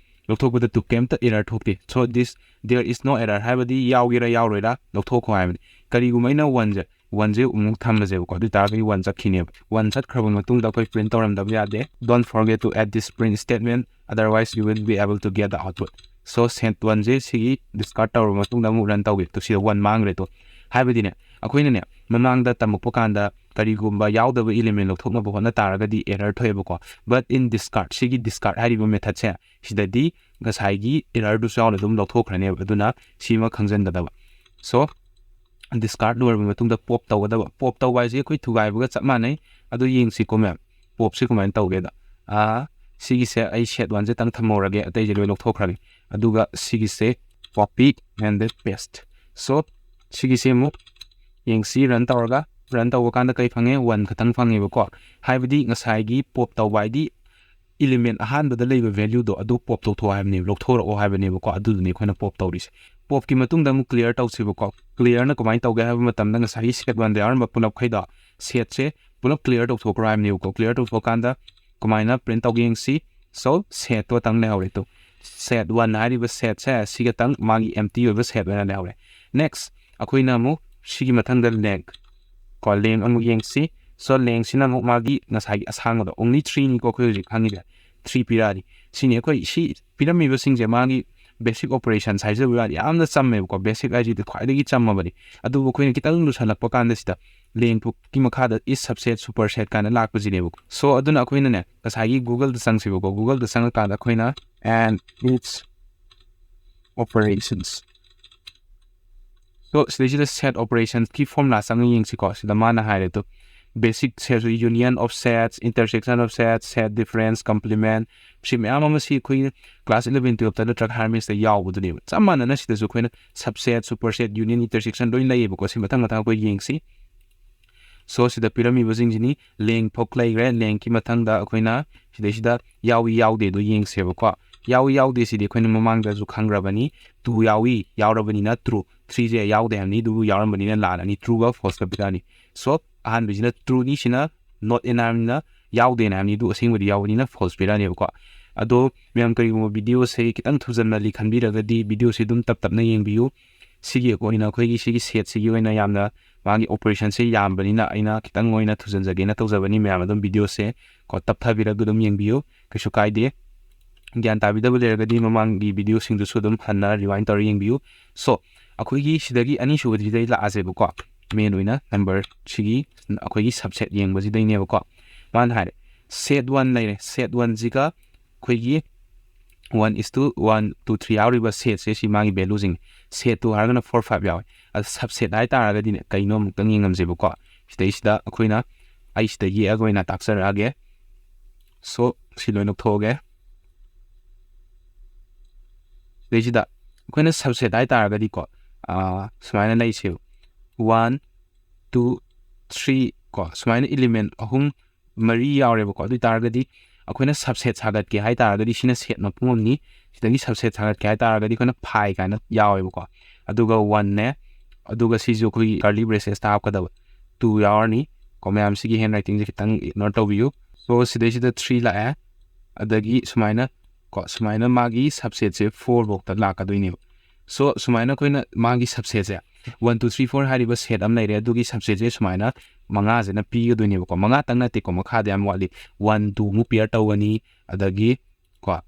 ꯂꯧꯊꯣꯛꯄꯗ ꯇꯨ ꯀꯩꯝꯇ error ꯊꯣꯛꯇꯦ꯫ So this, there is no error ꯍꯥꯏꯕꯗꯤ ꯌꯥꯎꯒꯦꯔꯥ ꯌꯥꯎꯔꯣꯏꯔꯥ ꯂꯧꯊꯣꯛꯈꯣ ꯍꯥꯏꯕꯅꯤ꯫ ꯀꯔꯤꯒꯨꯝꯕ ꯑꯩꯅ oneꯁꯦ, oneꯁꯦ ꯑꯃꯨꯛ ꯊꯝꯃꯁꯦꯕꯀꯣ꯫ ꯑꯗꯨ ꯑꯣꯏꯇꯥꯔꯒꯗꯤ one ꯆꯠꯈꯤꯅꯦꯕ꯫ One ꯆꯠꯈ꯭ꯔꯕ ꯃꯇꯨꯡꯗ ꯑꯩꯈꯣꯏ print ꯇꯧꯔꯝꯗꯕ ꯌꯥꯗꯦ꯫ Don't forget to add this print statement, otherwise you will be able to get the output꯫ So set oneꯁꯦ ꯁꯤꯒꯤ discard ꯇꯧꯔꯕ ꯃꯇꯨꯡꯗ ꯑꯃꯨꯛ run ꯇꯧꯒꯦ꯫ ꯇꯨ ꯁꯤꯗ one ꯃꯥꯡꯈ꯭ꯔꯦ꯫ ꯇꯨ ꯍꯥꯏꯕꯗꯤꯅꯦ, ꯑꯩꯈꯣꯏꯅꯅꯦ ꯃꯃꯥꯡꯗ ꯇꯝꯃꯛꯄ ꯀꯥꯟꯗ ꯀꯔꯤꯒꯨꯝꯕ ꯌꯥꯎꯗꯕ element ꯂꯧꯊꯣꯛꯅꯕ ꯍꯣꯠꯅ ꯇꯥꯔꯒꯗꯤ error ꯊꯣꯛꯑꯦꯕꯀꯣ꯫ But in discard, ꯁꯤꯒꯤ discard ꯍꯥꯏꯔꯤꯕ methodꯁꯦ, ꯁꯤꯗꯗꯤ ꯉꯁꯥꯏꯒꯤ errorꯗꯨꯁꯨ ꯌꯥꯎꯅ ꯑꯗꯨꯝ ꯂꯧꯊꯣꯛꯈ꯭ꯔꯅꯦꯕ꯫ ꯑꯗꯨꯅ ꯁꯤꯃ ꯈꯪꯖꯟꯒꯗꯕ꯫ So discard ꯂꯣꯏꯔꯕ ꯃꯇꯨꯡꯗ pop ꯇꯧꯒꯗꯕ꯫ Pop ꯇꯧꯕ ꯍꯥꯏꯁꯦ ꯑꯩꯈꯣꯏ ꯊꯨꯒꯥꯏꯕꯒ ꯆꯞ ꯃꯥꯟꯅꯩ꯫ ꯑꯗꯨ ꯌꯦꯡꯁꯤꯀꯣ ꯃꯌꯥꯝ, popꯁꯦ ꯀꯃꯥꯏꯅ ꯇꯧꯒꯦꯗ꯫ ꯑꯥ, ꯁꯤꯒꯤꯁꯦ ꯑꯩ set oneꯁꯦ ꯇꯪ ꯊꯝꯍꯧꯔꯒꯦ, ꯑꯇꯩꯁꯦ ꯂꯣꯏ ꯂꯧꯊꯣꯛꯈ꯭ꯔꯒꯦ꯫ ꯑꯗꯨꯒ ꯁꯤꯒꯤꯁꯦ copy and paste꯫ So ꯁꯤꯒꯤꯁꯦ ꯑꯃꯨꯛ ꯌꯦꯡꯁꯤ, run ꯇꯧꯔꯒ꯫ Run ꯇꯧꯕ ꯀꯥꯟꯗ ꯀꯩ ꯐꯪꯉꯦ? One ꯈꯛꯇꯪ ꯐꯪꯉꯦꯕꯀꯣ꯫ ꯍꯥꯏꯕꯗꯤ ꯉꯁꯥꯏꯒꯤ pop ꯇꯧꯕ ꯍꯥꯏꯗꯤ element ꯑꯍꯥꯟꯕꯗ ꯂꯩꯕ valueꯗꯣ ꯑꯗꯨ pop ꯇꯧꯊꯣꯛꯑꯣ ꯍꯥꯏꯕꯅꯦꯕ, ꯂꯧꯊꯣꯔꯛꯑꯣ ꯍꯥꯏꯕꯅꯦꯕꯀꯣ꯫ ꯑꯗꯨꯗꯨꯅꯦ ꯑꯩꯈꯣꯏꯅ pop ꯇꯧꯔꯤꯁꯦ꯫ Popꯀꯤ ꯃꯇꯨꯡꯗ ꯑꯃꯨꯛ clear ꯇꯧꯁꯦꯕꯀꯣ꯫ Clearꯅ ꯀꯃꯥꯏꯅ ꯇꯧꯒꯦ ꯍꯥꯏꯕ ꯃꯇꯝꯗ ꯉꯁꯥꯏꯒꯤ set oneꯗ ꯌꯥꯎꯔꯝꯕ ꯄꯨꯂꯞꯈꯩꯗꯣ, setꯁꯦ ꯄꯨꯂꯞ clear ꯇꯧꯊꯣꯛꯈ꯭ꯔꯣ ꯍꯥꯏꯕꯅꯦꯕꯀꯣ꯫ Clear ꯇꯧꯊꯣꯛꯑꯀꯥꯟꯗ ꯀꯃꯥꯏꯅ print ꯇꯧꯒꯦ ꯌꯦꯡꯁꯤ꯫ So setꯇꯣ ꯇꯪ ꯂꯩꯍꯧꯔꯦ꯫ ꯇꯨ set one ꯍꯥꯏꯔꯤꯕ setꯁꯦ ꯁꯤꯒꯇꯪ ꯃꯥꯒꯤ empty ꯑꯣꯏꯕ set ꯑꯣꯏꯅ ꯂꯩꯍꯧꯔꯦ꯫ Next ꯑꯩꯈꯣꯏꯅ ꯑꯃꯨꯛ ꯁꯤꯒꯤ ꯃꯊꯪꯗ length ꯀꯣ, length ꯑꯃꯨꯛ ꯌꯦꯡꯁꯤ꯫ So lengthꯁꯤꯅ ꯑꯃꯨꯛ ꯃꯥꯒꯤ ꯉꯁꯥꯏꯒꯤ ꯑꯁꯥꯡꯕꯗꯣ only threeꯅꯤꯀꯣ ꯑꯩꯈꯣꯏ ꯍꯧꯖꯤꯛ ꯈꯪꯉꯤꯁꯦ, three ꯄꯤꯔꯛꯑꯅꯤ꯫ ꯁꯤꯅꯤ ꯑꯩꯈꯣꯏ ꯁꯤ ꯄꯤꯔꯝꯃꯤꯕꯁꯤꯡꯁꯦ ꯃꯥꯒꯤ basic operations ꯍꯥꯏꯖꯕ ꯋꯥꯅꯤ, ꯌꯥꯝꯅ ꯆꯝꯃꯦꯕꯀꯣ, basic ꯍꯥꯏꯁꯤꯗꯤ ꯈ꯭ꯋꯥꯏꯗꯒꯤ ꯆꯝꯃꯕꯅꯤ꯫ ꯑꯗꯨꯕꯨ ꯑꯩꯈꯣꯏꯅ ꯈꯤꯇꯪ ꯂꯨꯁꯜꯂꯛꯄ ꯀꯥꯟꯗ ꯁꯤꯗ ꯂꯦꯡ ꯊꯣꯛꯀꯤ ꯃꯈꯥꯗ is subset superset ꯀꯥꯏꯅ ꯂꯥꯛꯄꯁꯤꯅꯦꯕꯀꯣ꯫ So ꯑꯗꯨꯅ ꯑꯩꯈꯣꯏꯅꯅꯦ ꯉꯁꯥꯏꯒꯤ Google ꯗ ꯆꯪꯁꯤꯕꯀꯣ, Google ꯗ ꯆꯪꯉꯀꯥꯟꯗ ꯑꯩꯈꯣꯏꯅ and its operations, so ꯁꯤꯗꯩꯁꯤꯗ set operations ꯀꯤ formula ꯆꯪꯉ ꯌꯦꯡꯁꯤꯀꯣ꯫ ꯁꯤꯗ ꯃꯥꯅ ꯍꯥꯏꯔꯦ ꯑꯗꯨ basic set, union of sets, intersection of sets, set difference, complement, ꯁꯤ ꯃꯌꯥꯝ ꯑꯃ ꯁꯤ ꯑꯩꯈꯣꯏ class eleven twelve ꯇ ꯅꯠꯇ꯭ꯔꯒ higher maths ꯇ ꯌꯥꯎꯕꯗꯨꯅꯦꯕ꯫ ꯆꯞ ꯃꯥꯟꯅꯅ ꯁꯤꯗꯁꯨ ꯑꯩꯈꯣꯏꯅ subset, superset, union, intersection ꯂꯣꯏ ꯂꯩꯌꯦꯕꯀꯣ꯫ ꯁꯤ ꯃꯊꯪ ꯃꯊꯪ ꯑꯩꯈꯣꯏ ꯌꯦꯡꯁꯤ꯫ So ꯁꯤꯗ ꯄꯤꯔꯝꯃꯤꯕꯁꯤꯡꯁꯤꯅꯤ꯫ Length ꯊꯣꯛ ꯂꯩꯈ꯭ꯔꯦ꯫ Length ꯀꯤ ꯃꯊꯪꯗ ꯑꯩꯈꯣꯏꯅ ꯁꯤꯗꯩꯁꯤꯗ ꯌꯥꯎꯏ ꯌꯥꯎꯗꯦꯗꯣ ꯌꯦꯡꯁꯦꯕꯀꯣ꯫ ꯌꯥꯎꯏ ꯌꯥꯎꯗꯦ ꯁꯤꯗꯤ ꯑꯩꯈꯣꯏꯅ ꯃꯃꯥꯡꯗꯁꯨ ꯈꯪꯈ꯭ꯔꯕꯅꯤ꯫ Two ꯌꯥꯎꯏ, ꯌꯥꯎꯔꯕꯅꯤꯅ true, three ꯁꯦ ꯌꯥꯎꯗꯦ ꯍꯥꯏꯕꯅꯤ, ꯑꯗꯨꯕꯨ ꯌꯥꯎꯔꯝꯕꯅꯤꯅ ꯂꯥꯜꯂꯅꯤ, true ꯒ false ꯀ ꯄꯤꯔꯛꯑꯅꯤ꯫ So ꯑꯍꯥꯟꯕꯁꯤꯅ true ꯅꯤ, ꯁꯤꯅ not in ꯍꯥꯏꯕꯅꯤꯅ ꯌꯥꯎꯗꯦꯅ ꯍꯥꯏꯕꯅꯤ, ꯑꯗꯨ ꯑꯁꯦꯡꯕꯗꯤ ꯌꯥꯎꯕꯅꯤꯅ false ꯄꯤꯔꯛꯑꯅꯦꯕꯀꯣ꯫ ꯑꯗꯣ ꯃꯌꯥꯝ ꯀꯔꯤꯒꯨꯝꯕ video ꯁꯦ ꯈꯤꯇꯪ ꯊꯨꯖꯟꯃꯜꯂꯤ ꯈꯟꯕꯤꯔꯒꯗꯤ video ꯁꯦ ꯑꯗꯨꯝ ꯇꯞ ꯇꯞꯅ ꯌꯦꯡꯕꯤꯌꯨ꯫ ꯁꯤꯒꯤ ꯑꯣꯏꯅ ꯑꯩꯈꯣꯏꯒꯤ ꯁꯤꯒꯤ set ꯁꯤꯒꯤ ꯑꯣꯏꯅ ꯌꯥꯝꯅ ꯃꯥꯒꯤ operation ꯁꯦ ꯌꯥꯝꯕꯅꯤꯅ ꯑꯩꯅ ꯈꯤꯇꯪ ꯑꯣꯏꯅ ꯊꯨꯖꯟꯖꯒꯦꯅ ꯇꯧꯖꯕꯅꯤ꯫ ꯃꯌꯥꯝ ꯑꯗꯨꯝ video ꯁꯦ ꯀꯣ ꯇꯞꯊꯕꯤꯔꯒ ꯑꯗꯨꯝ ꯌꯦꯡꯕꯤꯌꯨ, ꯀꯩꯁꯨ ꯀꯥꯏꯗꯦ꯫ ꯒ꯭ꯌꯥꯟ ꯇꯥꯕꯤꯗꯕ ꯂꯩꯔꯒꯗꯤ ꯃꯃꯥꯡꯒꯤ video ꯁꯤꯡꯗꯨꯁꯨ ꯑꯗꯨꯝ ꯍꯟꯅ rewind ꯇꯧꯔ ꯌꯦꯡꯕꯤꯌꯨ꯫ So ꯑꯩꯈꯣꯏꯒꯤ ꯁꯤꯗꯒꯤ ꯑꯅꯤꯁꯨꯕꯁꯤꯗꯩ ꯂꯥꯛꯑꯁꯦꯕꯀꯣ꯫ Main ꯑꯣꯏꯅ number ꯁꯤꯒꯤ ꯑꯩꯈꯣꯏꯒꯤ subset ꯌꯦꯡꯕꯁꯤꯗꯩꯅꯦꯕꯀꯣ꯫ ꯃꯥꯅ ꯍꯥꯏꯔꯦ set one ꯂꯩꯔꯦ꯫ Set one ꯁꯤꯒ ꯑꯩꯈꯣꯏꯒꯤ one is to one, two, three ꯌꯥꯎꯔꯤꯕ set ꯁꯦ ꯁꯤ ꯃꯥꯒꯤ value ꯁꯤꯡ꯫ Set two ꯍꯥꯏꯔꯒꯅ four, five ꯌꯥꯎꯋꯦ꯫ ꯑꯗ subset ꯍꯥꯏꯇꯥꯔꯒꯗꯤꯅꯦ ꯀꯩꯅꯣ ꯑꯃꯨꯛꯇꯪ ꯌꯦꯡꯉꯝꯁꯦꯕꯀꯣ꯫ ꯁꯤꯗꯩꯁꯤꯗ ꯑꯩꯈꯣꯏꯅ ꯑꯩ ꯁꯤꯗ ꯌꯦꯛꯑꯒ ꯑꯣꯏꯅ ꯇꯥꯛꯆꯔꯛꯑꯒꯦ꯫ So ꯁꯤ ꯂꯣꯏ ꯂꯧꯊꯣꯛꯑꯒꯦ꯫ ꯁꯤꯗꯩꯁꯤꯗ ꯑꯩꯈꯣꯏꯅ subset ꯍꯥꯏꯇꯥꯔꯒꯗꯤꯀꯣ, ꯑꯥ, ꯁꯨꯃꯥꯏꯅ ꯂꯩꯁꯦꯕ, one, two, three ꯀꯣ, ꯁꯨꯃꯥꯏꯅ element ꯑꯍꯨꯝ ꯃꯔꯤ ꯌꯥꯎꯔꯦꯕꯀꯣ꯫ ꯑꯗꯨ ꯑꯣꯏꯇꯥꯔꯒꯗꯤ ꯑꯩꯈꯣꯏꯅ subset ꯁꯥꯒꯠꯀꯦ ꯍꯥꯏꯇꯥꯔꯒꯗꯤ ꯁꯤꯅ set ꯃꯄꯨꯝ ꯑꯃꯅꯤ꯫ ꯁꯤꯗꯒꯤ subset ꯁꯥꯒꯠꯀꯦ ꯍꯥꯏꯇꯥꯔꯒꯗꯤ ꯑꯩꯈꯣꯏꯅ phi ꯀꯥꯏꯅ ꯌꯥꯎꯋꯦꯕꯀꯣ꯫ ꯑꯗꯨꯒ one ꯅꯦ, ꯑꯗꯨꯒ ꯁꯤꯁꯨ ꯑꯩꯈꯣꯏꯒꯤ curly braces ꯇ ꯍꯥꯞꯀꯗꯕ two ꯌꯥꯎꯔꯅꯤ ꯀꯣ꯫ ꯃꯌꯥꯝ ꯁꯤꯒꯤ handwriting ꯁꯦ ꯈꯤꯇꯪ ignore ꯇꯧꯕꯤꯌꯨ꯫ So ꯁꯤꯗꯩꯁꯤꯗ three ꯂꯥꯛꯑꯦ꯫ ꯑꯗꯒꯤ ꯁꯨꯃꯥꯏꯅ ꯀꯣ, ꯁꯨꯃꯥꯏꯅ ꯃꯥꯒꯤ subset ꯁꯦ four ꯐꯥꯎꯇ ꯂꯥꯛꯀꯗꯣꯏꯅꯦꯕ꯫ So ꯁꯨꯃꯥꯏꯅ ꯑꯩꯈꯣꯏꯅ ꯃꯥꯒꯤ subset ꯁꯦ one, two, three, four ꯍꯥꯏꯔꯤꯕ set ꯑꯃ ꯂꯩꯔꯦ꯫ ꯑꯗꯨꯒꯤ subset ꯁꯦ ꯁꯨꯃꯥꯏꯅ ꯃꯉꯥꯁꯤꯅ ꯄꯤꯒꯗꯣꯏꯅꯦꯕꯀꯣ꯫ ꯃꯉꯥꯇꯪ ꯅꯠꯇꯦꯀꯣ, ꯃꯈꯥꯗ ꯌꯥꯝ ꯋꯥꯠꯂꯤ꯫ One, two ꯃꯨꯛ pair ꯇꯧꯒꯅꯤ, ꯑꯗꯒꯤ ꯀꯣ,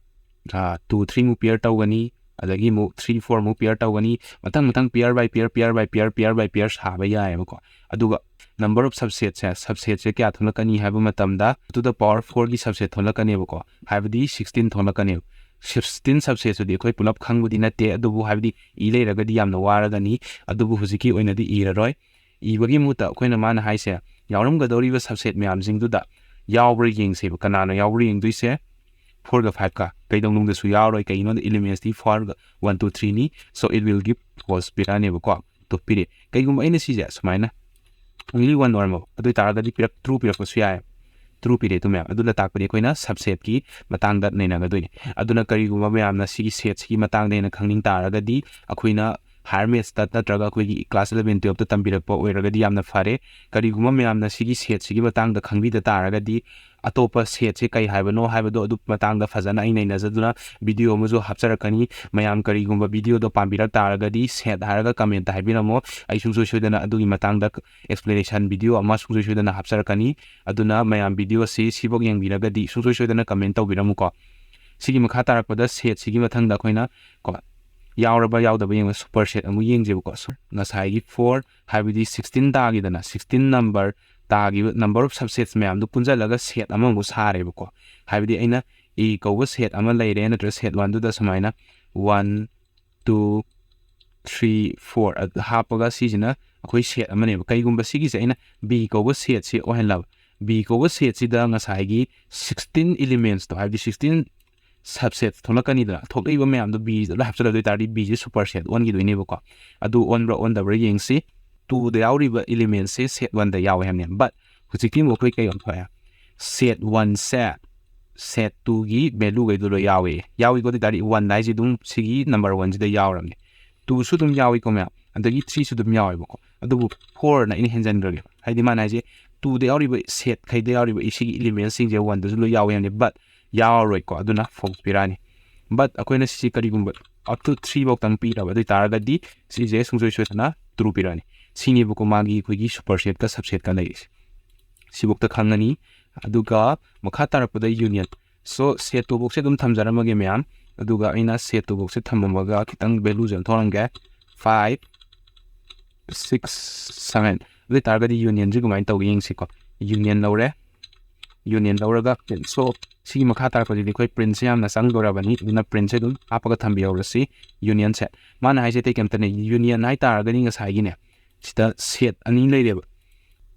two, three ꯃꯨꯛ pair ꯇꯧꯒꯅꯤ, ꯑꯗꯒꯤ ꯑꯃꯨꯛ three four ꯑꯃꯨꯛ pair ꯇꯧꯒꯅꯤ꯫ ꯃꯊꯪ ꯃꯊꯪ pair by pair, pair by pair, pair by pair ꯁꯥꯕ ꯌꯥꯏꯑꯕꯀꯣ꯫ ꯑꯗꯨꯒ number of subsetꯁꯦ, subsetꯁꯦ ꯀꯌꯥ ꯊꯣꯛꯂꯛꯀꯅꯤ ꯍꯥꯏꯕ ꯃꯇꯝꯗ, to the power fourꯒꯤ subset ꯊꯣꯛꯂꯛꯀꯅꯦꯕꯀꯣ꯫ ꯍꯥꯏꯕꯗꯤ sixteen ꯊꯣꯛꯂꯛꯀꯅꯦꯕ꯫ Sixteen subsetꯁꯤꯗꯤ ꯑꯩꯈꯣꯏ ꯄꯨꯂꯞ ꯈꯪꯕꯗꯤ ꯅꯠꯇꯦ, ꯑꯗꯨꯕꯨ ꯍꯥꯏꯕꯗꯤ ꯏ ꯂꯩꯔꯒꯗꯤ ꯌꯥꯝꯅ ꯋꯥꯔꯒꯅꯤ꯫ ꯑꯗꯨꯕꯨ ꯍꯧꯖꯤꯛꯀꯤ ꯑꯣꯏꯅꯗꯤ ꯏꯔꯔꯣꯏ꯫ ꯏꯕꯒꯤ ꯃꯍꯨꯠꯇ ꯑꯩꯈꯣꯏꯅ ꯃꯥꯅ ꯍꯥꯏꯁꯦ, ꯌꯥꯎꯔꯝꯒꯗꯧꯔꯤꯕ subset ꯃꯌꯥꯝꯁꯤꯡꯗꯨꯗ ꯌꯥꯎꯕ꯭ꯔꯥ ꯌꯦꯡꯁꯦꯕ꯫ ꯀꯅꯥꯅꯣ ꯌꯥꯎꯕ꯭ꯔꯥ ꯌꯦꯡꯗꯣꯏꯁꯦ? Fourꯒ fiveꯀ꯫ ꯀꯩꯗꯧꯅꯨꯡꯗꯁꯨ ꯌꯥꯎꯔꯣꯏ꯫ ꯀꯩꯒꯤꯅꯣꯗ elementsꯇꯤ four, one, two, threeꯅꯤ꯫ So it will give false ꯄꯤꯔꯛꯑꯅꯦꯕꯀꯣ꯫ ꯇꯣ ꯄꯤꯔꯦ꯫ ꯀꯩꯒꯨꯝꯕ ꯑꯩꯅ ꯁꯤꯁꯦ ꯁꯨꯃꯥꯏꯅ only one ꯑꯣꯏꯔꯝꯃꯕ, ꯑꯗꯨ ꯑꯣꯏꯇꯥꯔꯒꯗꯤ ꯄꯤꯔꯛ-, true ꯄꯤꯔꯛꯄꯁꯨ ꯌꯥꯏ꯫ True ꯄꯤꯔꯦ ꯑꯗꯨ ꯃꯌꯥꯝ꯫ ꯑꯗꯨꯅ ꯇꯥꯛꯄꯗꯤ ꯑꯩꯈꯣꯏꯅ subsetꯀꯤ ꯃꯇꯥꯡꯗ ꯅꯩꯅꯒꯗꯣꯏꯅꯤ꯫ ꯑꯗꯨꯅ ꯀꯔꯤꯒꯨꯝꯕ ꯃꯌꯥꯝꯅ ꯁꯤꯒꯤ setꯁꯤꯒꯤ ꯃꯇꯥꯡꯗ ꯍꯦꯟꯅ ꯈꯪꯅꯤꯡ ꯇꯥꯔꯒꯗꯤ, ꯑꯩꯈꯣꯏꯅ higher mathsꯇ ꯅꯠꯇ꯭ꯔꯒ ꯑꯩꯈꯣꯏꯒꯤ class eleven twelveꯇ ꯇꯝꯕꯤꯔꯛꯄ ꯑꯣꯏꯔꯒꯗꯤ ꯌꯥꯝꯅ ꯐꯔꯦ꯫ ꯀꯔꯤꯒꯨꯝꯕ ꯃꯌꯥꯝꯅ ꯁꯤꯒꯤ setꯁꯤꯒꯤ ꯃꯇꯥꯡꯗ ꯈꯪꯕꯤꯗ ꯇꯥꯔꯒꯗꯤ, ꯑꯇꯣꯞꯄ setꯁꯦ ꯀꯩ ꯍꯥꯏꯕꯅꯣ ꯍꯥꯏꯕꯗꯣ ꯑꯗꯨ ꯃꯇꯥꯡꯗ ꯐꯖꯅ ꯑꯩ ꯅꯩꯅꯖꯗꯨꯅ video ꯑꯃꯁꯨ ꯍꯥꯞꯆꯔꯛꯀꯅꯤ꯫ ꯃꯌꯥꯝ ꯀꯔꯤꯒꯨꯝꯕ videoꯗꯣ ꯄꯥꯝꯕꯤꯔꯛ ꯇꯥꯔꯒꯗꯤ set ꯍꯥꯏꯔꯒ commentꯇ ꯍꯥꯏꯕꯤꯔꯝꯃꯣ꯫ ꯑꯩ ꯁꯨꯡꯁꯣꯏ ꯁꯣꯏꯗꯅ ꯑꯗꯨꯒꯤ ꯃꯇꯥꯡꯗ explanation video ꯑꯃ ꯁꯨꯡꯁꯣꯏ ꯁꯣꯏꯗꯅ ꯍꯥꯞꯆꯔꯛꯀꯅꯤ꯫ ꯑꯗꯨꯅ ꯃꯌꯥꯝ video ꯑꯁꯤ ꯁꯤꯐꯥꯎ ꯌꯦꯡꯕꯤꯔꯒꯗꯤ ꯁꯨꯡꯁꯣꯏ ꯁꯣꯏꯗꯅ comment ꯇꯧꯕꯤꯔꯝꯃꯨꯀꯣ꯫ ꯁꯤꯒꯤ ꯃꯈꯥ ꯇꯥꯔꯛꯄꯗ setꯁꯤꯒꯤ ꯃꯊꯪꯗ ꯑꯩꯈꯣꯏꯅ ꯀꯣ, ꯌꯥꯎꯔꯕ ꯌꯥꯎꯗꯕ ꯌꯦꯡꯕ superset ꯑꯃꯨꯛ ꯌꯦꯡꯖꯦꯕꯀꯣ꯫ So, ꯉꯁꯥꯏꯒꯤ four, ꯍꯥꯏꯕꯗꯤ sixteen ꯇꯥꯈꯤꯗꯅ, sixteen number ꯇꯥꯈꯤꯕ number of subsets ꯃꯌꯥꯝꯗꯨ ꯄꯨꯟꯁꯤꯜꯂꯒ set ꯑꯃꯃꯨꯛ ꯁꯥꯔꯦꯕꯀꯣ꯫ ꯍꯥꯏꯕꯗꯤ ꯑꯩꯅ A ꯀꯧꯕ set ꯑꯃ ꯂꯩꯔꯦ, ꯅꯠꯇ꯭ꯔꯒ set oneꯗꯨꯗ ꯁꯨꯃꯥꯏꯅ one, two, three, four ꯑꯗꯨ ꯍꯥꯞꯄꯒ ꯁꯤꯁꯤꯅ ꯑꯩꯈꯣꯏ set ꯑꯃꯅꯦꯕ꯫ ꯀꯩꯒꯨꯝꯕ ꯁꯤꯒꯤꯁꯦ ꯑꯩꯅ B ꯀꯧꯕ setꯁꯤ ꯑꯣꯏꯍꯜꯂꯕ, B ꯀꯧꯕ setꯁꯤꯗ ꯉꯁꯥꯏꯒꯤ sixteen elementsꯇꯣ, ꯍꯥꯏꯕꯗꯤ sixteen subset ꯊꯣꯛꯂꯛꯀꯅꯤꯗꯅ, ꯊꯣꯛꯂꯛꯏꯕ ꯃꯌꯥꯝꯗꯣ Bꯁꯤꯗ ꯂꯣꯏ ꯍꯥꯞꯆꯤꯜꯂꯛꯇꯣꯏ ꯇꯥꯔꯗꯤ Bꯁꯦ superset ꯑꯣꯟꯈꯤꯗꯣꯏꯅꯦꯕꯀꯣ꯫ ꯑꯗꯨ ꯑꯣꯟꯕ꯭ꯔꯥ ꯑꯣꯟꯗꯕ꯭ꯔꯥ ꯌꯦꯡꯁꯤ꯫ Twoꯗ ꯌꯥꯎꯔꯤꯕ elementsꯁꯦ set oneꯗ ꯌꯥꯎꯋꯦ ꯍꯥꯏꯕꯅꯦ꯫ But ꯍꯧꯖꯤꯛꯇꯤ ꯑꯃꯨꯛ ꯑꯩꯈꯣꯏ ꯀꯩ ꯑꯣꯟꯊꯣꯛꯑꯦ? Set oneꯁꯦ set twoꯒꯤ valueꯒꯩꯗꯣ ꯂꯣꯏ ꯌꯥꯎꯋꯦ꯫ ꯌꯥꯎꯏꯀꯣ꯫ ꯑꯗꯨ ꯑꯣꯏ ꯇꯥꯔꯗꯤ one ꯍꯥꯏꯁꯦ ꯑꯗꯨꯝ ꯁꯤꯒꯤ number oneꯁꯤꯗ ꯌꯥꯎꯔꯕꯅꯦ꯫ Twoꯁꯨ ꯑꯗꯨꯝ ꯌꯥꯎꯏꯀꯣ ꯃꯌꯥꯝ, ꯑꯗꯒꯤ threeꯁꯨ ꯑꯗꯨꯝ ꯌꯥꯎꯋꯦꯕꯀꯣ꯫ ꯑꯗꯨꯕꯨ fourꯅ ꯑꯩꯅ ꯍꯦꯟꯖꯟꯈ꯭ꯔꯒꯦ꯫ ꯍꯥꯏꯗꯤ ꯃꯥꯅ ꯍꯥꯏꯁꯦ twoꯗ ꯌꯥꯎꯔꯤꯕ setꯈꯩꯗ ꯌꯥꯎꯔꯤꯕ ꯁꯤꯒꯤ elementsꯁꯤꯡꯁꯦ oneꯗꯁꯨ ꯂꯣꯏ ꯌꯥꯎꯋꯦ ꯍꯥꯏꯕꯅꯦ꯫ But ꯌꯥꯎꯔꯔꯣꯏꯀꯣ꯫ ꯑꯗꯨꯅ false ꯄꯤꯔꯛꯑꯅꯤ꯫ But ꯑꯩꯈꯣꯏꯅ ꯁꯤꯁꯦ ꯀꯔꯤꯒꯨꯝꯕ up to three ꯐꯥꯎꯇꯪ ꯄꯤꯔꯕ ꯑꯗꯨ ꯑꯣꯏ ꯇꯥꯔꯒꯗꯤ ꯁꯤꯁꯦ ꯁꯨꯡꯁꯣꯏ ꯁꯣꯏꯗꯅ true ꯄꯤꯔꯛꯑꯅꯤ꯫ ꯁꯤꯅꯦꯕꯀꯣ ꯃꯥꯒꯤ ꯑꯩꯈꯣꯏꯒꯤ supersetꯀ subsetꯀ ꯂꯩꯔꯤꯁꯦ꯫ ꯁꯤꯐꯧꯇ ꯈꯪꯉꯅꯤ꯫ ꯑꯗꯨꯒ ꯃꯈꯥ ꯇꯥꯔꯛꯄꯗ union꯫ So, set twoꯐꯧꯁꯦ ꯑꯗꯨꯝ ꯊꯝꯖꯔꯝꯃꯒꯦ ꯃꯌꯥꯝ꯫ ꯑꯗꯨꯒ ꯑꯩꯅ ꯁꯦꯠꯇꯨꯐꯥꯎꯁꯦ ꯊꯝꯃꯝꯃꯒ ꯈꯤꯇꯪ ꯚꯦꯂꯨꯁꯦ ꯑꯣꯟꯊꯣꯔꯝꯒꯦ꯫ Five, six, seven꯫ ꯑꯗꯨ ꯑꯣꯏꯇꯥꯔꯒꯗꯤ ꯌꯨꯅꯤꯌꯟꯁꯤ ꯀꯃꯥꯏꯅ ꯇꯧꯒꯦ ꯌꯦꯡꯁꯤꯀꯣ꯫ ꯌꯨꯅꯤꯌꯟ ꯂꯧꯔꯦ꯫ ꯌꯨꯅꯤꯌꯟ ꯂꯧꯔꯒ ꯄ꯭ꯔꯤꯟ꯫ ꯁꯣ ꯁꯤꯒꯤ ꯃꯈꯥ ꯇꯥꯔꯛꯄꯁꯤꯗꯤ ꯑꯩꯈꯣꯏ ꯄ꯭ꯔꯤꯟꯁꯦ ꯌꯥꯝꯅ ꯆꯪꯗꯣꯔꯕꯅꯤ꯫ ꯑꯗꯨꯅ ꯄ꯭ꯔꯤꯟꯁꯦ ꯑꯗꯨꯝ ꯍꯥꯞꯄꯒ ꯊꯝꯕꯤꯍꯧꯔꯁꯤ꯫ ꯌꯨꯅꯤꯌꯟꯁꯦ ꯃꯥꯅ ꯍꯥꯏꯁꯦ ꯑꯇꯩ ꯀꯩꯝꯇꯅꯦ꯫ ꯌꯨꯅꯤꯌꯟ ꯍꯥꯏꯇꯥꯔꯒꯗꯤ ꯉꯁꯥꯏꯒꯤꯅꯦ, ꯁꯤꯗ ꯁꯦꯠ ꯑꯅꯤ ꯂꯩꯔꯦꯕ꯫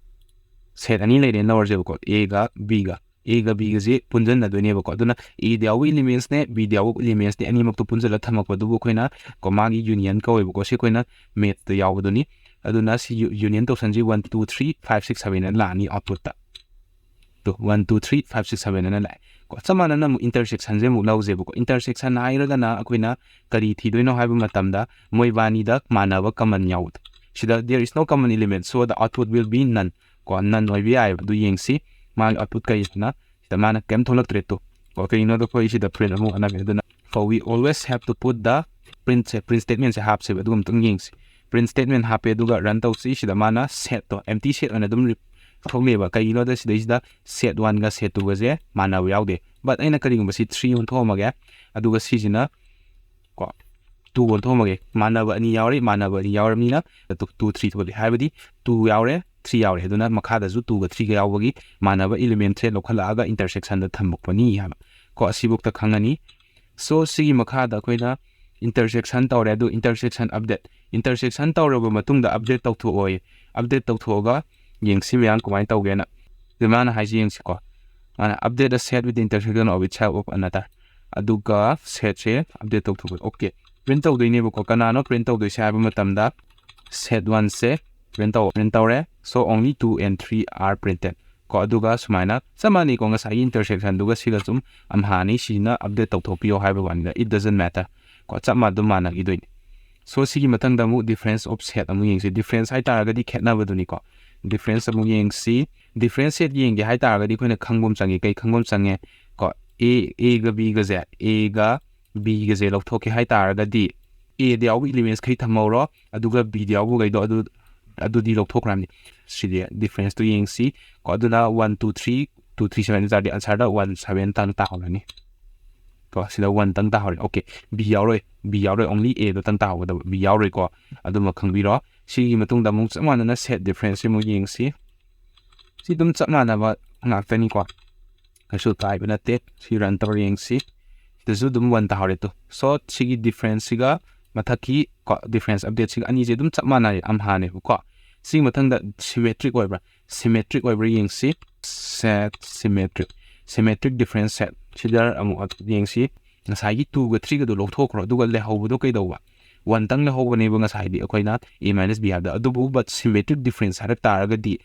ꯁꯦꯠ ꯑꯅꯤ ꯂꯩꯔꯦꯅ ꯂꯧꯔꯁꯦꯕꯀꯣ, ꯑꯦꯒ ꯕꯤꯒ꯫ ꯑꯦꯒ ꯕꯤꯒꯁꯦ ꯄꯨꯟꯁꯤꯟꯅꯗꯣꯏꯅꯦꯕꯀꯣ꯫ ꯑꯗꯨꯅ ꯑꯦꯗ ꯌꯥꯎꯕ ꯏꯂꯤꯃꯦꯟꯁꯅꯦ, ꯕꯤꯗ ꯌꯥꯎꯕ ꯏꯂꯤꯃꯦꯟꯁꯅꯦ, ꯑꯅꯤꯃꯛꯇꯣ ꯄꯨꯟꯁꯤꯜꯂ ꯊꯝꯃꯛꯄꯗꯨꯕꯨ ꯑꯩꯈꯣꯏꯅ ꯀꯣ ꯃꯥꯒꯤ ꯌꯨꯅꯤꯌꯟ ꯀꯧꯋꯦꯕꯀꯣ꯫ ꯁꯤ ꯑꯩꯈꯣꯏꯅ ꯃꯦꯠꯇ ꯌꯥꯎꯕꯗꯨꯅꯤ꯫ ꯑꯗꯨꯅ ꯁꯤ ꯌꯨꯅꯤꯌꯟ ꯇꯧꯁꯟꯁꯤ one two three five six seven ꯍꯥꯏꯅ ꯂꯥꯛꯑꯅꯤ ꯑꯥꯎꯠꯄꯨꯠꯇ꯫ Two one two three five six seven ꯍꯥꯏꯅ ꯂꯥꯛꯑꯦ ꯀꯣ꯫ ꯆꯞ ꯃꯥꯟꯅꯅ ꯑꯃꯨꯛ ꯏꯟꯇꯔꯁꯦꯛꯁꯟꯁꯦ ꯑꯃꯨꯛ ꯂꯧꯁꯦꯕꯀꯣ꯫ ꯏꯟꯇꯔꯁꯦꯛꯁꯟ ꯍꯥꯏꯔꯒꯅ ꯑꯩꯈꯣꯏꯅ ꯀꯔꯤ ꯊꯤꯗꯣꯏꯅꯣ ꯍꯥꯏꯕ ꯃꯇꯝꯗ ꯃꯣꯏꯕꯥꯅꯤꯗ ꯃꯥꯟꯅꯕ ꯀꯃꯟ ꯌꯥꯎꯕꯗꯣ꯫ ꯁꯤꯗ there is no common element, so the output will be none꯫ ꯀꯣ ꯅꯟ ꯑꯣꯏꯕ ꯌꯥꯏꯑꯕ꯫ ꯑꯗꯨ ꯌꯦꯡꯁꯤ ꯃꯥꯒꯤ ꯑꯥꯎꯠꯄꯨꯠ ꯀꯔꯤꯁꯤꯅ꯫ ꯁꯤꯗ ꯃꯥꯅ ꯀꯩꯝ ꯊꯣꯛꯂꯛꯇ꯭ꯔꯦ ꯇꯨ꯫ ꯀꯣ ꯀꯩꯒꯤꯅꯣꯗ ꯑꯩꯈꯣꯏ ꯁꯤꯗ ꯄ꯭ꯔꯤꯟ ꯑꯃꯨꯛ ꯑꯣꯟꯅꯔꯦ꯫ ꯑꯗꯨꯅ for we always have to put the printꯁꯦ, ꯄ꯭ꯔꯤꯟ ꯁ꯭ꯇꯦꯠꯃꯦꯟꯁꯦ ꯍꯥꯞꯁꯦꯕ꯫ ꯑꯗꯨꯒ ꯑꯃꯨꯛꯇꯪ ꯌꯦꯡꯁꯤ꯫ ꯄ꯭ꯔꯤꯟ ꯁ꯭ꯇꯦꯠꯃꯦꯟ ꯍꯥꯞꯄꯦ ꯑꯗꯨꯒ ꯔꯟ ꯇꯧꯁꯤ꯫ ꯁꯤꯗ ꯃꯥꯅ ꯁꯦꯠꯇꯣ ꯑꯦꯝꯇꯤ ꯁꯦꯠ ꯑꯣꯏꯅ ꯑꯗꯨꯝ ꯊꯣꯛꯂꯛꯑꯦꯕ꯫ ꯀꯩꯒꯤꯅꯣꯗ ꯁꯤꯗꯩꯁꯤꯗ ꯁꯦꯠ ꯋꯥꯟꯒ ꯁꯦꯠ ꯇꯨꯒꯁꯦ ꯃꯥꯟꯅꯕ ꯌꯥꯎꯗꯦ꯫ ꯕꯠ ꯑꯩꯅ ꯀꯔꯤꯒꯨꯝꯕ ꯁꯤ ꯊ꯭ꯔꯤ ꯑꯣꯟꯊꯣꯛꯑꯝꯃꯒꯦ꯫ ꯑꯗꯨꯒ ꯁꯤꯁꯤꯅ ꯀꯣ ꯇꯨ ꯑꯣꯟꯊꯣꯛꯑꯝꯃꯒꯦ꯫ ꯃꯥꯟꯅꯕ ꯑꯅꯤ ꯌꯥꯎꯔꯤ, ꯃꯥꯟꯅꯕ ꯑꯅꯤ ꯌꯥꯎꯔꯕꯅꯤꯅ ꯇꯨ ꯊ꯭ꯔꯤ ꯊꯣꯛꯂꯛꯑꯦ꯫ ꯍꯥꯏꯕꯗꯤ ꯇꯨ ꯌꯥꯎꯔꯦ, ꯊ꯭ꯔꯤ ꯌꯥꯎꯔꯦ꯫ ꯑꯗꯨꯅ ꯃꯈꯥꯗꯁꯨ ꯇꯨꯒ ꯊ꯭ꯔꯤꯒ ꯌꯥꯎꯕꯒꯤ ꯃꯥꯟꯅꯕ ꯏꯂꯤꯃꯦꯟꯁꯦ ꯂꯧꯈꯠꯂꯛꯑꯒ ꯏꯟꯇꯔꯁꯦꯛꯁꯟꯗ ꯊꯝꯃꯛꯄꯅꯤ ꯍꯥꯏꯕ꯫ ꯀꯣ ꯑꯁꯤꯐꯧꯗ ꯈꯪꯉꯅꯤ꯫ ꯁꯣ ꯁꯤꯒꯤ ꯃꯈꯥꯗ ꯑꯩꯈꯣꯏꯅ ꯏꯟꯇꯔꯁꯦꯛꯁꯟ ꯇꯧꯔꯦ꯫ ꯑꯗꯨ ꯏꯟꯇꯔꯁꯦꯛꯁꯟ ꯑꯞꯗꯦꯠ, ꯏꯟꯇꯔꯁꯦꯛꯁꯟ ꯇꯧꯔꯕ ꯃꯇꯨꯡꯗ ꯑꯞꯗꯦꯠ ꯇꯧꯊꯣꯛꯑꯣꯌꯦ꯫ ꯑꯞꯗꯦꯠ ꯇꯧꯊꯣꯛꯑꯒ ꯌꯦꯡꯁꯤ ꯃꯌꯥꯝ ꯀꯃꯥꯏꯅ ꯇꯧꯒꯦꯅ꯫ ꯑꯗꯨ ꯃꯥꯅ ꯍꯥꯏꯁꯤ ꯌꯦꯡꯁꯤꯀꯣ꯫ ꯃꯥꯅ update a set with the intersection of itself of another꯫ ꯑꯗꯨꯒ ꯁꯦꯠꯁꯦ ꯑꯞꯗꯦꯠ ꯇꯧꯊꯣꯛꯑꯣ꯫ ꯑꯣꯀꯦ, ꯄ꯭ꯔꯤꯟ ꯇꯧꯗꯣꯏꯅꯦꯕꯀꯣ꯫ ꯀꯅꯥꯅꯣ ꯄ꯭ꯔꯤꯟ ꯇꯧꯗꯣꯏꯁꯦ ꯍꯥꯏꯕ ꯃꯇꯝꯗ ꯁꯦꯠ ꯋꯥꯟꯁꯦ ꯄ꯭ꯔꯤꯟ ꯇꯧ ꯄ꯭ꯔꯤꯟ ꯇꯧꯔꯦ꯫ So only two and three are printed꯫ ꯀꯣ ꯑꯗꯨꯒ ꯁꯨꯃꯥꯏꯅ ꯆꯞ ꯃꯥꯟꯅꯩꯀꯣ꯫ ꯉꯁꯥꯏꯒꯤ ꯏꯟꯇꯔꯁꯦꯛꯁꯟꯗꯨꯒ ꯁꯤꯒ ꯁꯨꯝ ꯑꯝꯍꯥꯅꯤ꯫ ꯁꯤꯅ ꯑꯞꯗꯦꯠ ꯇꯧꯊꯣꯛꯄꯤꯌꯣ ꯍꯥꯏꯕ ꯋꯥꯅꯤꯗ, it doesn't matter꯫ ꯀꯣ ꯆꯞ ꯃꯥꯟꯅ ꯑꯗꯨꯝ ꯃꯥꯟꯅꯈꯤꯗꯣꯏꯅꯤ꯫ ꯁꯣ ꯁꯤꯒꯤ ꯃꯊꯪꯗ ꯑꯃꯨꯛ ꯗꯤꯐ꯭ꯔꯦꯟꯁ ꯑꯣꯐ ꯁꯦꯠ ꯑꯃꯨꯛ ꯌꯦꯡꯁꯤ꯫ ꯗꯤꯐ꯭ꯔꯦꯟꯁ ꯍꯥꯏꯇꯥꯔꯒꯗꯤ ꯈꯦꯠꯅꯕꯗꯨꯅꯤꯀꯣ꯫ ꯗꯤꯐ꯭ꯔꯦꯟꯁ ꯑꯃꯨꯛ ꯌꯦꯡꯁꯤ꯫ ꯗꯤꯐ꯭ꯔꯦꯟꯁ ꯁꯦꯠ ꯌꯦꯡꯒꯦ ꯍꯥꯏꯇꯥꯔꯒꯗꯤ ꯑꯩꯈꯣꯏꯅ ꯈꯪꯕ ꯑꯃ ꯆꯪꯉꯤ꯫ ꯀꯩ ꯈꯪꯕ ꯑꯃ ꯆꯪꯉꯦ? ꯀꯣ ꯑꯦ ꯑꯦꯒ ꯕꯤꯒꯁꯦ ꯑꯦꯒ ꯕꯤꯒꯁꯦ ꯂꯧꯊꯣꯛꯀꯦ ꯍꯥꯏꯇꯥꯔꯒꯗꯤ ꯑꯦꯗ ꯌꯥꯎꯕ ꯏꯂꯤꯃꯦꯟꯁꯈꯩ ꯊꯝꯍꯧꯔꯣ꯫ ꯑꯗꯨꯒ ꯕꯤꯗ ꯌꯥꯎꯕꯈꯩꯗꯣ ꯑꯗꯨ ꯑꯗꯨꯗꯤ ꯂꯧꯊꯣꯛꯈ꯭ꯔꯕꯅꯤ꯫ ꯁꯤꯗꯤ ꯗꯤꯐ꯭ꯔꯦꯟꯁꯇꯨ ꯌꯦꯡꯁꯤ꯫ ꯀꯣ ꯑꯗꯨꯅ one two three two three seven ꯇꯥꯔꯗꯤ ꯑꯟꯁꯔꯗ ꯋꯥꯟ ꯁꯕꯦꯟ ꯇꯥꯅ ꯇꯥꯍꯧꯔꯅꯤ꯫ ꯀꯣ, ꯁꯤꯗ ꯋꯥꯟ ꯇꯪ ꯇꯥꯍꯧꯔꯦ꯫ ꯑꯣꯀꯦ, ꯕꯤ ꯌꯥꯎꯔꯣꯏ, ꯕꯤ ꯌꯥꯎꯔꯣꯏ, only A ꯗꯣ ꯇꯪ ꯇꯥꯍꯧꯒꯗꯕ, ꯕꯤ ꯌꯥꯎꯔꯣꯏꯀꯣ꯫ ꯑꯗꯨꯃ ꯈꯪꯕꯤꯔꯣ꯫ ꯁꯤꯒꯤ ꯃꯇꯨꯡꯗ ꯑꯃꯨꯛ ꯆꯞ ꯃꯥꯟꯅꯅ set difference ꯁꯤ ꯑꯃꯨꯛ ꯌꯦꯡꯁꯤ꯫ ꯁꯤ ꯑꯗꯨꯝ ꯆꯞ ꯃꯥꯟꯅꯕ ꯉꯥꯛꯇꯅꯤꯀꯣ, ꯀꯩꯁꯨ ꯀꯥꯏꯕ ꯅꯠꯇꯦ꯫ ꯁꯤ run ꯇꯧꯔ ꯌꯦꯡꯁꯤ꯫ ꯁꯤꯗꯁꯨ ꯑꯗꯨꯝ ꯋꯥꯟ ꯇꯥꯍꯧꯔꯦ ꯇꯨ꯫ So ꯁꯤꯒꯤ difference ꯁꯤꯒ ꯃꯊꯛꯀꯤ ꯀꯣ, difference update ꯁꯤꯒ ꯑꯅꯤꯁꯦ ꯑꯗꯨꯝ ꯆꯞ ꯃꯥꯟꯅꯔꯦ, ꯑꯝꯍꯥꯅꯦꯕꯀꯣ꯫ ꯁꯤꯒꯤ ꯃꯊꯪꯗ symmetric ꯑꯣꯏꯕ꯭ꯔꯥ, symmetric ꯑꯣꯏꯕ꯭ꯔꯥ ꯌꯦꯡꯁꯤ꯫ Set symmetric, symmetric difference set ꯁꯤꯗ ꯑꯃꯨꯛ ꯌꯦꯡꯁꯤ꯫ ꯉꯁꯥꯏꯒꯤ ꯇꯨꯒ ꯊ꯭ꯔꯤꯒꯗꯣ ꯂꯧꯊꯣꯛꯈ꯭ꯔꯣ, ꯑꯗꯨꯒ ꯂꯩꯍꯧꯕꯗꯣ ꯀꯩꯗꯧꯕ? ꯋꯥꯟ ꯇꯪ ꯂꯩꯍꯧꯕꯅꯦꯕ ꯉꯁꯥꯏꯗꯤ ꯑꯩꯈꯣꯏꯅ A minus B ꯍꯥꯏꯕꯗ꯫ ꯑꯗꯨꯕꯨ but symmetric difference ꯍꯥꯏꯔꯛ ꯇꯥꯔꯒꯗꯤ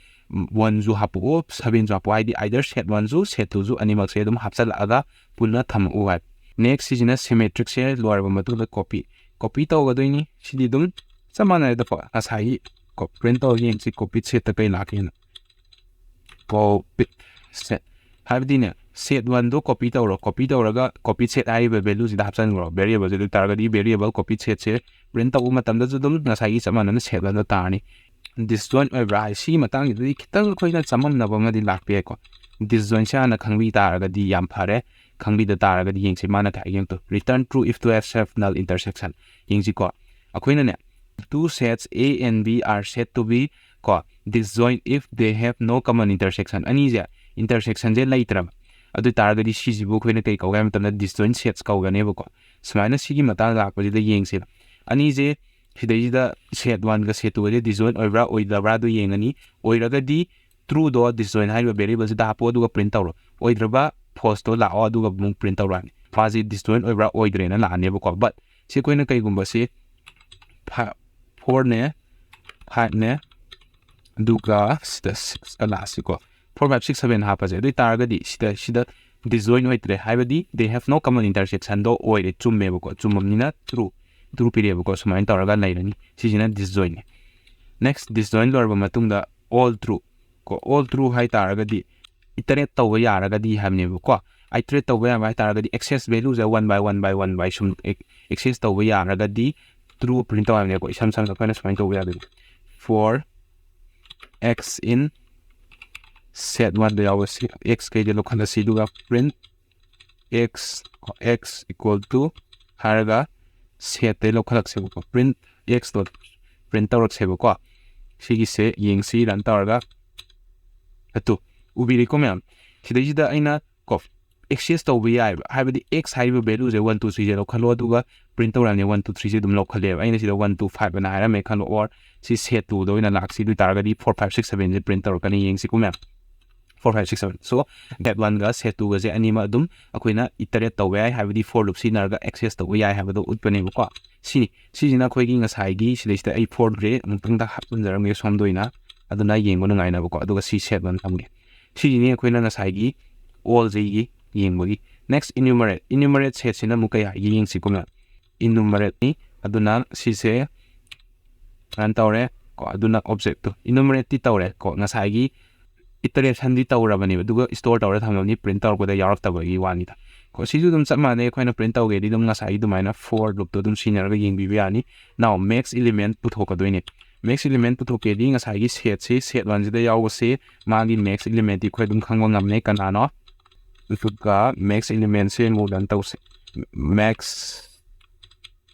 ꯋꯥꯟꯁꯨ ꯍꯥꯞꯄꯛꯑꯣ, ꯁꯚꯦꯟꯁꯨ ꯍꯥꯞꯄꯛꯑꯣ, ꯍꯥꯏꯗꯤ either set ꯋꯥꯟꯁꯨ set ꯇꯨꯁꯨ ꯑꯅꯤꯃꯛꯁꯦ ꯑꯗꯨꯝ ꯍꯥꯞꯆꯜꯂꯛꯑꯒ ꯄꯨꯟꯅ ꯊꯝꯃꯛꯎ ꯍꯥꯏꯕ꯫ Next ꯁꯤꯁꯤꯅ symmetric ꯁꯦ ꯂꯣꯏꯔꯕ ꯃꯇꯨꯡꯗ copy, copy ꯇꯧꯒꯗꯣꯏꯅꯤ꯫ ꯁꯤꯗꯤ ꯑꯗꯨꯝ ꯆꯞ ꯃꯥꯟꯅꯔꯦꯗꯀꯣ, ꯉꯁꯥꯏꯒꯤ print ꯇꯧꯔꯒ ꯌꯦꯡꯁꯤ copy set ꯇ ꯀꯩ ꯂꯥꯛꯀꯦꯅ꯫ Copy set ꯍꯥꯏꯕꯗꯤꯅꯦ, set ꯋꯥꯟꯗꯣ copy ꯇꯧꯔꯣ, copy ꯇꯧꯔꯒ copy set ꯍꯥꯏꯔꯤꯕ value ꯁꯤꯗ ꯍꯥꯞꯆꯤꯟꯈ꯭ꯔꯣ꯫ Variable ꯁꯤ ꯑꯗꯨ ꯇꯥꯔꯒꯗꯤ variable copy set ꯁꯦ print ꯇꯧꯕ ꯃꯇꯝꯗꯁꯨ ꯑꯗꯨꯝ ꯉꯁꯥꯏꯒꯤ ꯆꯞ ꯃꯥꯟꯅꯅ set ꯋꯥꯟꯗꯣ ꯇꯥꯔꯅꯤ꯫ Disjoint ꯑꯣꯏꯕ꯭ꯔꯥ ꯍꯥꯏ, ꯁꯤꯒꯤ ꯃꯇꯥꯡꯁꯤꯗꯗꯤ ꯈꯤꯇꯪ ꯑꯩꯈꯣꯏꯅ ꯆꯃꯝꯅꯕ ꯑꯃꯗꯤ ꯂꯥꯛꯄ ꯌꯥꯏꯀꯣ꯫ Disjoint ꯁꯦ ꯍꯥꯟꯅ ꯈꯪꯕꯤ ꯇꯥꯔꯒꯗꯤ ꯌꯥꯝ ꯐꯔꯦ, ꯈꯪꯕꯤꯗ ꯇꯥꯔꯒꯗꯤ ꯌꯦꯡꯁꯤ ꯃꯥꯅ ꯀꯩ ꯍꯥꯏꯒꯦ ꯑꯝꯇ꯫ Return true if to have self null intersection꯫ ꯌꯦꯡꯁꯤꯀꯣ, ꯑꯩꯈꯣꯏꯅꯅꯦ two sets A and B are said to be ꯀꯣ disjoint if they have no common intersection꯫ ꯑꯅꯤꯁꯦ intersection ꯁꯦ ꯂꯩꯇ꯭ꯔꯕ, ꯑꯗꯨ ꯑꯣꯏ ꯇꯥꯔꯒꯗꯤ ꯁꯤꯁꯤꯕꯨ ꯑꯩꯈꯣꯏꯅ ꯀꯩ ꯀꯧꯒꯦ ꯍꯥꯏꯕ ꯃꯇꯝꯗ disjoint sets ꯀꯧꯒꯅꯦꯕꯀꯣ꯫ ꯁꯨꯃꯥꯏꯅ ꯁꯤꯒꯤ ꯃꯇꯥꯡꯗ ꯂꯥꯛꯄꯁꯤꯗ ꯌꯦꯡꯁꯦꯕ꯫ ꯑꯅꯤꯁꯦ ꯁꯤꯗꯩꯁꯤꯗ set ꯋꯥꯟꯒ set ꯇꯨꯒꯁꯦ disjoint ꯑꯣꯏꯕ꯭ꯔꯥ ꯑꯣꯏꯗꯕ꯭ꯔꯥ ꯑꯗꯨ ꯌꯦꯡꯉꯅꯤ꯫ ꯑꯣꯏꯔꯒꯗꯤ true ꯗꯣ disjoint ꯍꯥꯏꯔꯤꯕ variable ꯁꯤꯗ ꯍꯥꯞꯄꯣ, ꯑꯗꯨꯒ print ꯇꯧꯔꯣ꯫ ꯑꯣꯏꯗ꯭ꯔꯕ false ꯇꯣ ꯂꯥꯛꯑꯣ, ꯑꯗꯨꯒ ꯑꯃꯨꯛ print ꯇꯧꯔꯛꯑꯅꯤ꯫ ꯃꯥꯁꯦ disjoint ꯑꯣꯏꯕ꯭ꯔꯥ ꯑꯣꯏꯗ꯭ꯔꯦꯅ ꯂꯥꯛꯑꯅꯦꯕꯀꯣ꯫ But ꯁꯤ ꯑꯩꯈꯣꯏꯅ ꯀꯩꯒꯨꯝꯕ ꯁꯤ four ꯅꯦ, five ꯅꯦ, ꯑꯗꯨꯒ ꯁꯤꯗ six ꯀ ꯂꯥꯛꯑꯁꯤꯀꯣ꯫ Four, five, six, seven ꯍꯥꯞꯄꯁꯦ꯫ ꯑꯗꯨ ꯑꯣꯏ ꯇꯥꯔꯒꯗꯤ ꯁꯤꯗ, ꯁꯤꯗ disjoint ꯑꯣꯏꯗ꯭ꯔꯦ, ꯍꯥꯏꯕꯗꯤ they have no common intersection ꯗꯣ ꯑꯣꯏꯔꯦ, ꯆꯨꯝꯃꯦꯕꯀꯣ꯫ ꯆꯨꯝꯃꯕꯅꯤꯅ true, true ꯄꯤꯔꯛꯑꯦꯕꯀꯣ꯫ ꯁꯨꯃꯥꯏꯅ ꯇꯧꯔꯒ ꯂꯩꯔꯅꯤ꯫ ꯁꯤꯁꯤꯅ disjoint ꯅꯦ꯫ Next disjoint ꯂꯣꯏꯔꯕ ꯃꯇꯨꯡꯗ all true ꯀꯣ, all true ꯍꯥꯏ ꯇꯥꯔꯒꯗꯤ iterate ꯇꯧꯕ ꯌꯥꯔꯒꯗꯤ ꯍꯥꯏꯕꯅꯦꯕꯀꯣ꯫ Iterate ꯇꯧꯕ ꯌꯥꯕ ꯍꯥꯏ ꯇꯥꯔꯒꯗꯤ access value say one by one by one by ꯁꯨꯝ access ꯇꯧꯕ ꯌꯥꯔꯒꯗꯤ true print ꯇꯧ ꯍꯥꯏꯕꯅꯦꯀꯣ꯫ ꯏꯁꯝ ꯁꯝꯅ ꯑꯩꯈꯣꯏꯅ ꯁꯨꯃꯥꯏꯅ ꯇꯧꯕ ꯌꯥꯗꯣꯏꯅꯤ꯫ For x in set ꯋꯥꯟꯗ ꯌꯥꯎꯕ ꯁꯤ x ꯀꯩꯗ ꯂꯧꯈꯠꯂꯁꯤ, ꯑꯗꯨꯒ print x x equal to ꯍꯥꯏꯔꯒ setꯇꯩ ꯂꯧꯈꯠꯂꯛꯁꯦꯕꯀꯣ, print x ꯗꯣ print ꯇꯧꯔꯛꯁꯦꯕꯀꯣ꯫ ꯁꯤꯒꯤꯁꯦ ꯌꯦꯡꯁꯤ, run ꯇꯧꯔꯒ ꯑꯗꯨ ꯎꯕꯤꯔꯦꯀꯣ ꯃꯌꯥꯝ꯫ ꯁꯤꯗꯩꯁꯤꯗ ꯑꯩꯅ ꯀꯣ access ꯇꯧꯕ ꯌꯥꯏꯑꯕ, ꯍꯥꯏꯕꯗꯤ x ꯍꯥꯏꯔꯤꯕ value ꯁꯦ one two three ꯁꯦ ꯂꯧꯈꯠꯂꯣ, ꯑꯗꯨꯒ print ꯇꯧꯔꯛꯑꯅꯤ, one two three ꯁꯦ ꯑꯗꯨꯝ ꯂꯧꯈꯠꯂꯦꯕ꯫ ꯑꯩꯅ ꯁꯤꯗ one two five ꯑꯅ ꯍꯥꯏꯔꯝꯃꯦ ꯈꯜꯂꯣ, or ꯁꯤ set two ꯗ ꯑꯣꯏꯅ ꯂꯥꯛꯁꯤ꯫ ꯑꯗꯨ ꯑꯣꯏ ꯇꯥꯔꯒꯗꯤ four five six seven ꯁꯦ print ꯇꯧꯔꯛꯀꯅꯤ, ꯌꯦꯡꯁꯤꯀꯣ ꯃꯌꯥꯝ꯫ Four five six seven, so set one ꯒ set two ꯒꯁꯦ ꯑꯅꯤꯃꯛ ꯑꯗꯨꯝ ꯑꯩꯈꯣꯏꯅ iterate ꯇꯧꯕ ꯌꯥꯏ, ꯍꯥꯏꯕꯗꯤ for loop ꯁꯤꯖꯤꯟꯅꯔꯒ access ꯇꯧꯕ ꯌꯥꯏ ꯍꯥꯏꯕꯗꯣ ꯎꯠꯄꯅꯦꯕꯀꯣ꯫ ꯁꯤꯅꯤ, ꯁꯤꯁꯤꯅ ꯑꯩꯈꯣꯏꯒꯤ ꯉꯁꯥꯏꯒꯤ ꯁꯤꯗꯩꯁꯤꯗ ꯑꯩ four ꯒ꯭ꯔꯦ ꯑꯃꯨꯛꯇꯪꯗ ꯍꯥꯞꯆꯤꯟꯖꯔꯝꯒꯦ ꯁꯣꯝꯗ ꯑꯣꯏꯅ, ꯑꯗꯨꯅ ꯌꯦꯡꯕ ꯅꯨꯡꯉꯥꯏꯅꯕꯀꯣ꯫ ꯑꯗꯨꯒ ꯁꯤ set one ꯊꯝꯒꯦ꯫ ꯁꯤꯁꯤꯅꯤ ꯑꯩꯈꯣꯏꯅ ꯉꯁꯥꯏꯒꯤ all ꯁꯤꯒꯤ ꯌꯦꯡꯕꯒꯤ꯫ Next enumerate, enumerate set ꯁꯤꯅ ꯑꯃꯨꯛ ꯀꯩ ꯍꯥꯏꯒꯦ ꯌꯦꯡꯁꯤꯀꯣ ꯃꯌꯥꯝ꯫ Enumerate ꯅꯤ, ꯑꯗꯨꯅ ꯁꯤꯁꯦ run ꯇꯧꯔꯦ ꯀꯣ, ꯑꯗꯨꯅ object ꯇꯣ enumerate ꯇꯤ ꯇꯧꯔꯦ ꯀꯣ, ꯉꯁꯥꯏꯒꯤ iteration ꯗꯤ ꯇꯧꯔꯕꯅꯦꯕ, ꯑꯗꯨꯒ store ꯇꯧꯔ ꯊꯝꯃꯕꯅꯤ, print ꯇꯧꯔꯛꯄꯗ ꯌꯥꯎꯔꯛꯇꯕꯒꯤ ꯋꯥꯅꯤꯗ ꯀꯣ꯫ ꯁꯤꯁꯨ ꯑꯗꯨꯝ ꯆꯞ ꯃꯥꯟꯅꯩ, ꯑꯩꯈꯣꯏꯅ print ꯇꯧꯒꯦꯗꯤ ꯑꯗꯨꯝ ꯉꯁꯥꯏꯒꯤ ꯑꯗꯨꯃꯥꯏꯅ for loop ꯇꯣ ꯑꯗꯨꯝ ꯁꯤꯖꯤꯟꯅꯔꯒ ꯌꯦꯡꯕꯤꯕ ꯌꯥꯅꯤ꯫ Now max element ꯄꯨꯊꯣꯛꯀꯗꯣꯏꯅꯦ꯫ Max element ꯄꯨꯊꯣꯛꯀꯦꯗꯤ ꯉꯁꯥꯏꯒꯤ set ꯁꯤ, set one ꯁꯤꯗ ꯌꯥꯎꯕꯁꯦ ꯃꯥꯒꯤ max element ꯇꯤ ꯑꯩꯈꯣꯏ ꯑꯗꯨꯝ ꯈꯪꯕ ꯉꯝꯅꯩ ꯀꯅꯥꯅꯣ꯫ ꯑꯗꯨꯒ max element ꯁꯦ ꯑꯃꯨꯛ run ꯇꯧꯁꯦ꯫ Max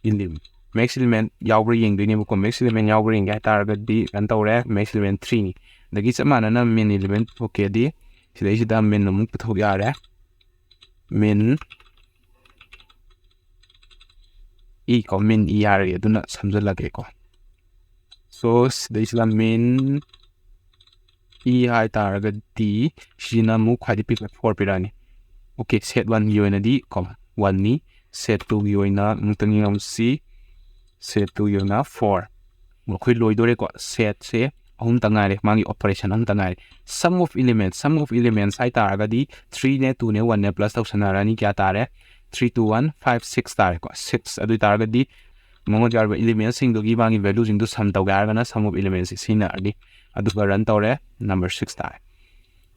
element, max element ꯌꯥꯎꯕ꯭ꯔꯥ ꯌꯦꯡꯗꯣꯏꯅꯦꯕꯀꯣ꯫ Max element ꯌꯥꯎꯕ꯭ꯔꯥ ꯌꯦꯡꯒꯦ ꯍꯥꯏꯇꯥꯔꯒꯗꯤ run ꯇꯧꯔꯦ, max element three ꯅꯤ꯫ ꯑꯗꯒꯤ ꯆꯞ ꯃꯥꯟꯅꯅ min element ꯄꯨꯊꯣꯛꯀꯦꯗꯤ ꯁꯤꯗꯩꯁꯤꯗ min ꯑꯃꯨꯛ ꯄꯨꯊꯣꯛ ꯌꯥꯔꯦ꯫ Min e ꯀꯣ, min e ꯍꯥꯏꯔꯒꯦ, ꯑꯗꯨꯅ ꯁꯝꯖꯜꯂꯒꯦꯀꯣ꯫ So ꯁꯤꯗꯩꯁꯤꯗ min e ꯍꯥꯏ ꯇꯥꯔꯒꯗꯤ ꯁꯤꯅ ꯑꯃꯨꯛ ꯈ꯭ꯋꯥꯏꯗꯒꯤ ꯄꯤꯛꯄ four ꯄꯤꯔꯛꯑꯅꯤ꯫ Okay, set one ꯒꯤ ꯑꯣꯏꯅꯗꯤ ꯀꯣ one ꯅꯤ, set two ꯒꯤ ꯑꯣꯏꯅ ꯑꯃꯨꯛꯇꯪ ꯌꯦꯡꯉꯝꯁꯤ꯫ Set two ꯒꯤ ꯑꯣꯏꯅ four꯫ ꯑꯩꯈꯣꯏ ꯂꯣꯏꯗꯣꯔꯦꯀꯣ꯫ Set ꯁꯦ ꯑꯍꯨꯝꯇ ꯉꯥꯏꯔꯦ, ꯃꯥꯒꯤ operation ꯑꯍꯨꯝꯇ ꯉꯥꯏꯔꯦ꯫ Sum of elements, sum of elements ꯍꯥꯏ ꯇꯥꯔꯒꯗꯤ three ꯅꯦ, two ꯅꯦ, one ꯅꯦ plus ꯇꯧꯁꯟꯅꯔꯅꯤ, ꯀꯌꯥ ꯇꯥꯔꯦ? Three two one five six ꯇꯥꯔꯦꯀꯣ꯫ Six꯫ ꯑꯗꯨ ꯑꯣꯏ ꯇꯥꯔꯒꯗꯤ ꯃꯉꯣꯟꯗ ꯌꯥꯎꯔꯤꯕ element ꯁꯤꯡꯗꯨꯒꯤ ꯃꯥꯒꯤ value ꯁꯤꯡꯗꯨ sum ꯇꯧꯒꯦ ꯍꯥꯏꯔꯒꯅ sum of elements ꯁꯤ ꯁꯤꯖꯤꯟꯅꯔꯅꯤ꯫ ꯑꯗꯨꯒ run ꯇꯧꯔꯦ, number six ꯇꯥꯔꯦ꯫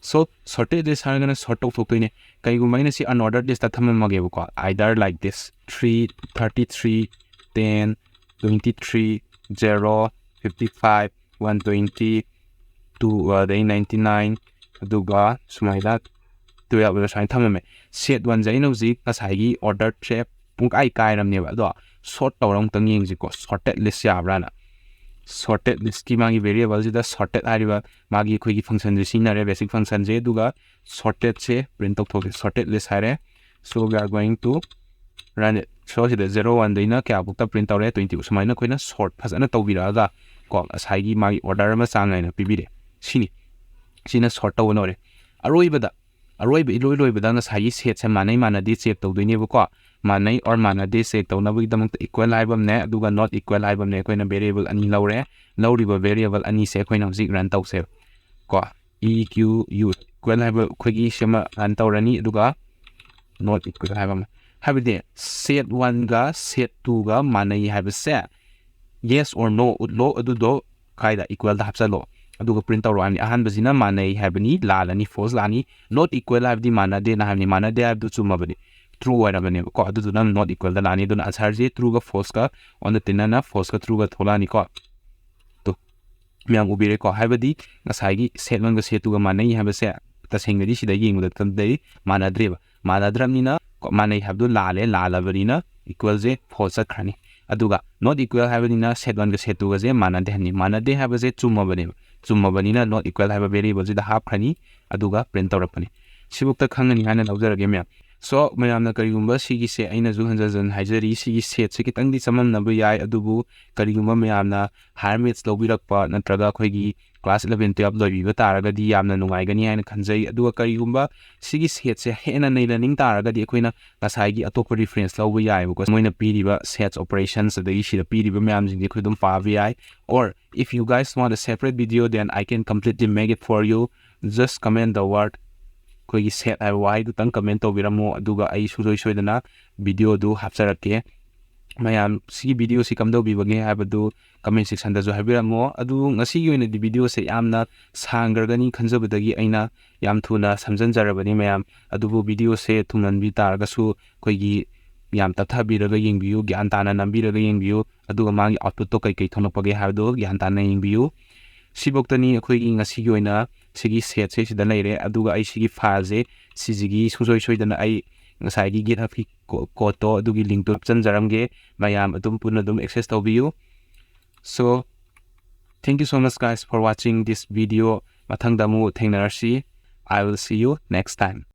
So sorted list ꯍꯥꯏꯔꯒꯅ sort ꯇꯧꯊꯣꯛꯇꯣꯏꯅꯦ꯫ ꯀꯩꯒꯨꯝꯕ ꯑꯩꯅ ꯁꯤ unordered list ꯇ ꯊꯝꯃꯝꯃꯒꯦꯕꯀꯣ, either like this, three, thirty three, ten, twenty three, zero, fifty five, one twenty, two, ꯑꯗꯩ ninety nine, ꯑꯗꯨꯒ ꯁꯨꯃꯥꯏꯅ twelve ꯑꯣꯏꯅ ꯁꯨꯃꯥꯏꯅ ꯊꯝꯃꯝꯃꯦ꯫ Set one ꯁꯦ ꯑꯩꯅ ꯍꯧꯖꯤꯛ ꯉꯁꯥꯏꯒꯤ order ꯁꯦ ꯄꯨꯡꯀꯥꯏ ꯀꯥꯏꯔꯝꯅꯦꯕ꯫ ꯑꯗꯣ sort ꯇꯧꯔ ꯑꯃꯨꯛꯇꯪ ꯌꯦꯡꯁꯤꯀꯣ, sorted list ꯌꯥꯕ꯭ꯔꯥꯅ꯫ Sorted list ꯀꯤ ꯃꯥꯒꯤ variable ꯁꯤꯗ sorted ꯍꯥꯏꯔꯤꯕ ꯃꯥꯒꯤ ꯑꯩꯈꯣꯏꯒꯤ function ꯁꯦ ꯁꯤꯖꯤꯟꯅꯔꯦ, basic function ꯁꯦ, ꯑꯗꯨꯒ sorted ꯁꯦ print ꯇꯧꯊꯣꯛꯀꯦ, sorted list ꯍꯥꯏꯔꯦ꯫ So we are going to run it꯫ So ꯁꯤꯗ zero one ꯗꯩꯅ ꯀꯌꯥꯐꯧꯗ print ꯇꯧꯔꯦ? Twenty꯫ ꯁꯨꯃꯥꯏꯅ ꯑꯩꯈꯣꯏꯅ sort ꯐꯖꯅ ꯇꯧꯕꯤꯔꯛꯑꯒ ꯀꯣ, ꯉꯁꯥꯏꯒꯤ ꯃꯥꯒꯤ order ꯑꯃ ꯆꯥꯡ ꯅꯥꯏꯅ ꯄꯤꯕꯤꯔꯦ꯫ ꯁꯤꯅꯤ, ꯁꯤꯅ sort ꯇꯧꯕ ꯂꯣꯏꯔꯦ꯫ ꯑꯔꯣꯏꯕꯗ, ꯑꯔꯣꯏꯕ ꯏꯂꯣꯏ ꯂꯣꯏꯕꯗ ꯉꯁꯥꯏꯒꯤ set ꯁꯦ ꯃꯥꯟꯅꯩ ꯃꯥꯟꯅꯗꯦ check ꯇꯧꯗꯣꯏꯅꯦꯕꯀꯣ꯫ ꯃꯥꯟꯅꯩ or ꯃꯥꯟꯅꯗꯦ check ꯇꯧꯅꯕꯒꯤꯗꯃꯛꯇ equal ꯍꯥꯏꯕ ꯑꯃꯅꯦ, ꯑꯗꯨꯒ not equal ꯍꯥꯏꯕ ꯑꯃꯅꯦ꯫ ꯑꯩꯈꯣꯏꯅ variable ꯑꯅꯤ ꯂꯧꯔꯦ, ꯂꯧꯔꯤꯕ variable ꯑꯅꯤꯁꯦ ꯑꯩꯈꯣꯏꯅ ꯍꯧꯖꯤꯛ run ꯇꯧꯁꯦꯕ ꯀꯣ꯫ E Q U equal ꯍꯥꯏꯕ ꯑꯩꯈꯣꯏꯒꯤ ꯁꯤꯃ run ꯇꯧꯔꯅꯤ, ꯑꯗꯨꯒ not equal ꯍꯥꯏꯕ ꯑꯃ, ꯍꯥꯏꯕꯗꯤ set one ꯒ set two ꯒ ꯃꯥꯟꯅꯩ ꯍꯥꯏꯕꯁꯦ yes or no ꯎꯠꯂꯣ, ꯑꯗꯨꯗꯣ ꯀꯥꯏꯗ? Equal ꯗ ꯍꯥꯞꯆꯜꯂꯣ, ꯑꯗꯨꯒ print ꯇꯧꯔꯛꯑꯅꯤ꯫ ꯑꯍꯥꯟꯕꯁꯤꯅ ꯃꯥꯟꯅꯩ ꯍꯥꯏꯕꯅꯤ, ꯂꯥꯜꯂꯅꯤ, false ꯂꯥꯛꯑꯅꯤ꯫ Not equal ꯍꯥꯏꯕꯗꯤ ꯃꯥꯟꯅꯗꯦꯅ ꯍꯥꯏꯕꯅꯤ, ꯃꯥꯟꯅꯗꯦ ꯍꯥꯏꯕꯗꯨ ꯆꯨꯝꯃꯕꯅꯤ, true ꯑꯣꯏꯔꯕꯅꯦꯕꯀꯣ꯫ ꯑꯗꯨꯗꯨꯅ not equal ꯗ ꯂꯥꯛꯑꯅꯤ꯫ ꯑꯗꯨꯅ answer ꯁꯦ true ꯒ false ꯒ ꯑꯣꯟꯅ ꯇꯩꯅꯅ false ꯒ true ꯒ ꯊꯣꯛꯂꯛꯑꯅꯤꯀꯣ꯫ ꯇꯨ, ꯃꯌꯥꯝ ꯎꯕꯤꯔꯦꯀꯣ? ꯍꯥꯏꯕꯗꯤ ꯉꯁꯥꯏꯒꯤ set one ꯒ set two ꯒ ꯃꯥꯟꯅꯩ ꯍꯥꯏꯕꯁꯦ ꯇꯁꯦꯡꯅꯗꯤ ꯁꯤꯗ ꯌꯦꯡꯕꯗ ꯇꯝꯗꯩ ꯃꯥꯟꯅꯗ꯭ꯔꯦꯕ꯫ ꯃꯥꯟꯅꯗ꯭ꯔꯕꯅꯤꯅ ꯀꯣ, ꯃꯥꯟꯅꯩ ꯍꯥꯏꯕꯗꯨ ꯂꯥꯜꯂꯦ, ꯂꯥꯜꯂꯕꯅꯤꯅ equal ꯁꯦ false ꯆꯠꯈ꯭ꯔꯅꯤ꯫ ꯑꯗꯨꯒ not equal ꯍꯥꯏꯕꯅꯤꯅ set one ꯒ set two ꯒꯁꯦ ꯃꯥꯟꯅꯗꯦ ꯍꯥꯏꯅꯤ꯫ ꯃꯥꯟꯅꯗꯦ ꯍꯥꯏꯕꯁꯦ ꯆꯨꯝꯃꯕꯅꯦꯕ꯫ ꯆꯨꯝꯃꯕꯅꯤꯅ not equal ꯍꯥꯏꯕ variable ꯁꯤꯗ ꯍꯥꯞꯈ꯭ꯔꯅꯤ, ꯑꯗꯨꯒ print ꯇꯧꯔꯛꯄꯅꯤ꯫ ꯁꯤꯐꯧꯇ ꯈꯪꯉꯅꯤ ꯍꯥꯏꯅ ꯂꯧꯖꯔꯒꯦ ꯃꯌꯥꯝ꯫ So ꯃꯌꯥꯝꯅ ꯀꯔꯤꯒꯨꯝꯕ ꯁꯤꯒꯤꯁꯦ, ꯑꯩꯅꯁꯨ ꯍꯟꯖꯟ ꯍꯟꯖꯟ ꯍꯥꯏꯖꯔꯤ, ꯁꯤꯒꯤ set ꯁꯦ ꯈꯤꯇꯪꯗꯤ ꯆꯃꯝꯅꯕ ꯌꯥꯏ, ꯑꯗꯨꯕꯨ ꯀꯔꯤꯒꯨꯝꯕ ꯃꯌꯥꯝꯅ higher maths ꯂꯧꯕꯤꯔꯛꯄ ꯅꯠꯇ꯭ꯔꯒ ꯑꯩꯈꯣꯏꯒꯤ class eleven twelve ꯂꯣꯏꯕꯤꯕ ꯇꯥꯔꯒꯗꯤ ꯌꯥꯝꯅ ꯅꯨꯡꯉꯥꯏꯒꯅꯤ ꯍꯥꯏꯅ ꯈꯟꯖꯩ꯫ ꯑꯗꯨꯒ ꯀꯔꯤꯒꯨꯝꯕ ꯁꯤꯒꯤ set ꯁꯦ ꯍꯦꯟꯅ ꯅꯩꯅꯅꯤꯡ ꯇꯥꯔꯒꯗꯤ ꯑꯩꯈꯣꯏꯅ ꯉꯁꯥꯏꯒꯤ ꯑꯇꯣꯞꯄ reference ꯂꯧꯕ ꯌꯥꯏꯑꯕꯀꯣ꯫ ꯃꯣꯏꯅ ꯄꯤꯔꯤꯕ sets, operations, ꯑꯗꯒꯤ ꯁꯤꯗ ꯄꯤꯔꯤꯕ ꯃꯌꯥꯝꯁꯤꯡꯁꯦ ꯑꯩꯈꯣꯏ ꯑꯗꯨꯝ ꯄꯥꯕ ꯌꯥꯏ꯫ Or if you guys want a separate video, then I can completely make it for you. Just comment the word ꯑꯩꯈꯣꯏꯒꯤ set ꯍꯥꯏꯕ ꯋꯥꯍꯩꯗꯨꯇꯪ comment ꯇꯧꯕꯤꯔꯝꯃꯣ, ꯑꯗꯨꯒ ꯑꯩ ꯁꯨꯡꯁꯣꯏ ꯁꯣꯏꯗꯅ video ꯗꯨ ꯍꯥꯞꯆꯔꯛꯀꯦ꯫ ꯃꯌꯥꯝ ꯁꯤꯒꯤ video ꯁꯤ ꯀꯝꯗꯧꯕꯤꯕꯒꯦ ꯍꯥꯏꯕꯗꯨ comment section ꯗꯁꯨ ꯍꯥꯏꯕꯤꯔꯝꯃꯣ꯫ ꯑꯗꯨ ꯉꯁꯤꯒꯤ ꯑꯣꯏꯅꯗꯤ video ꯁꯦ ꯌꯥꯝꯅ ꯁꯥꯡꯈ꯭ꯔꯒꯅꯤ ꯈꯟꯖꯕꯗꯒꯤ ꯑꯩꯅ ꯌꯥꯝ ꯊꯨꯅ ꯁꯝꯖꯤꯟꯖꯔꯕꯅꯤ ꯃꯌꯥꯝ꯫ ꯑꯗꯨꯕꯨ video ꯁꯦ ꯊꯨꯡꯍꯟꯕꯤ ꯇꯥꯔꯒꯁꯨ ꯑꯩꯈꯣꯏꯒꯤ ꯌꯥꯝ ꯇꯞꯊꯕꯤꯔꯒ ꯌꯦꯡꯕꯤꯌꯨ, ꯒ꯭ꯌꯥꯟ ꯇꯥꯅ ꯅꯝꯕꯤꯔꯒ ꯌꯦꯡꯕꯤꯌꯨ, ꯑꯗꯨꯒ ꯃꯥꯒꯤ output ꯇꯣ ꯀꯩꯀꯩ ꯊꯣꯛꯂꯛꯄꯒꯦ ꯍꯥꯏꯕꯗꯨ ꯒ꯭ꯌꯥꯟ ꯇꯥꯅ ꯌꯦꯡꯕꯤꯌꯨ꯫ ꯁꯤꯐꯧꯇꯅꯤ ꯑꯩꯈꯣꯏꯒꯤ ꯉꯁꯤꯒꯤ ꯑꯣꯏꯅ ꯁꯤꯒꯤ ꯁꯦꯠꯁꯦ ꯁꯤꯗ ꯂꯩꯔꯦ꯫ ꯑꯗꯨꯒ ꯑꯩ ꯁꯤꯒꯤ ꯐꯥꯏꯜꯁꯦ ꯁꯤꯁꯤꯒꯤ ꯁꯨꯡꯁꯣꯏ ꯁꯣꯏꯗꯅ ꯑꯩ ꯉꯁꯥꯏꯒꯤ GitHubꯀꯤ ꯀꯣ-, ꯀꯣꯗꯇꯣ ꯑꯗꯨꯒꯤ ꯂꯤꯡꯛꯇꯣ ꯍꯥꯞꯆꯤꯟꯖꯔꯝꯒꯦ꯫ ꯃꯌꯥꯝ ꯑꯗꯨꯝ ꯄꯨꯟꯅ ꯑꯗꯨꯝ access ꯇꯧꯕꯤꯌꯨ꯫ So, thank you so much, guys, for watching this video. ꯃꯊꯪꯗ ꯑꯃꯨꯛ ꯊꯦꯡꯅꯔꯁꯤ꯫ I will see you next time.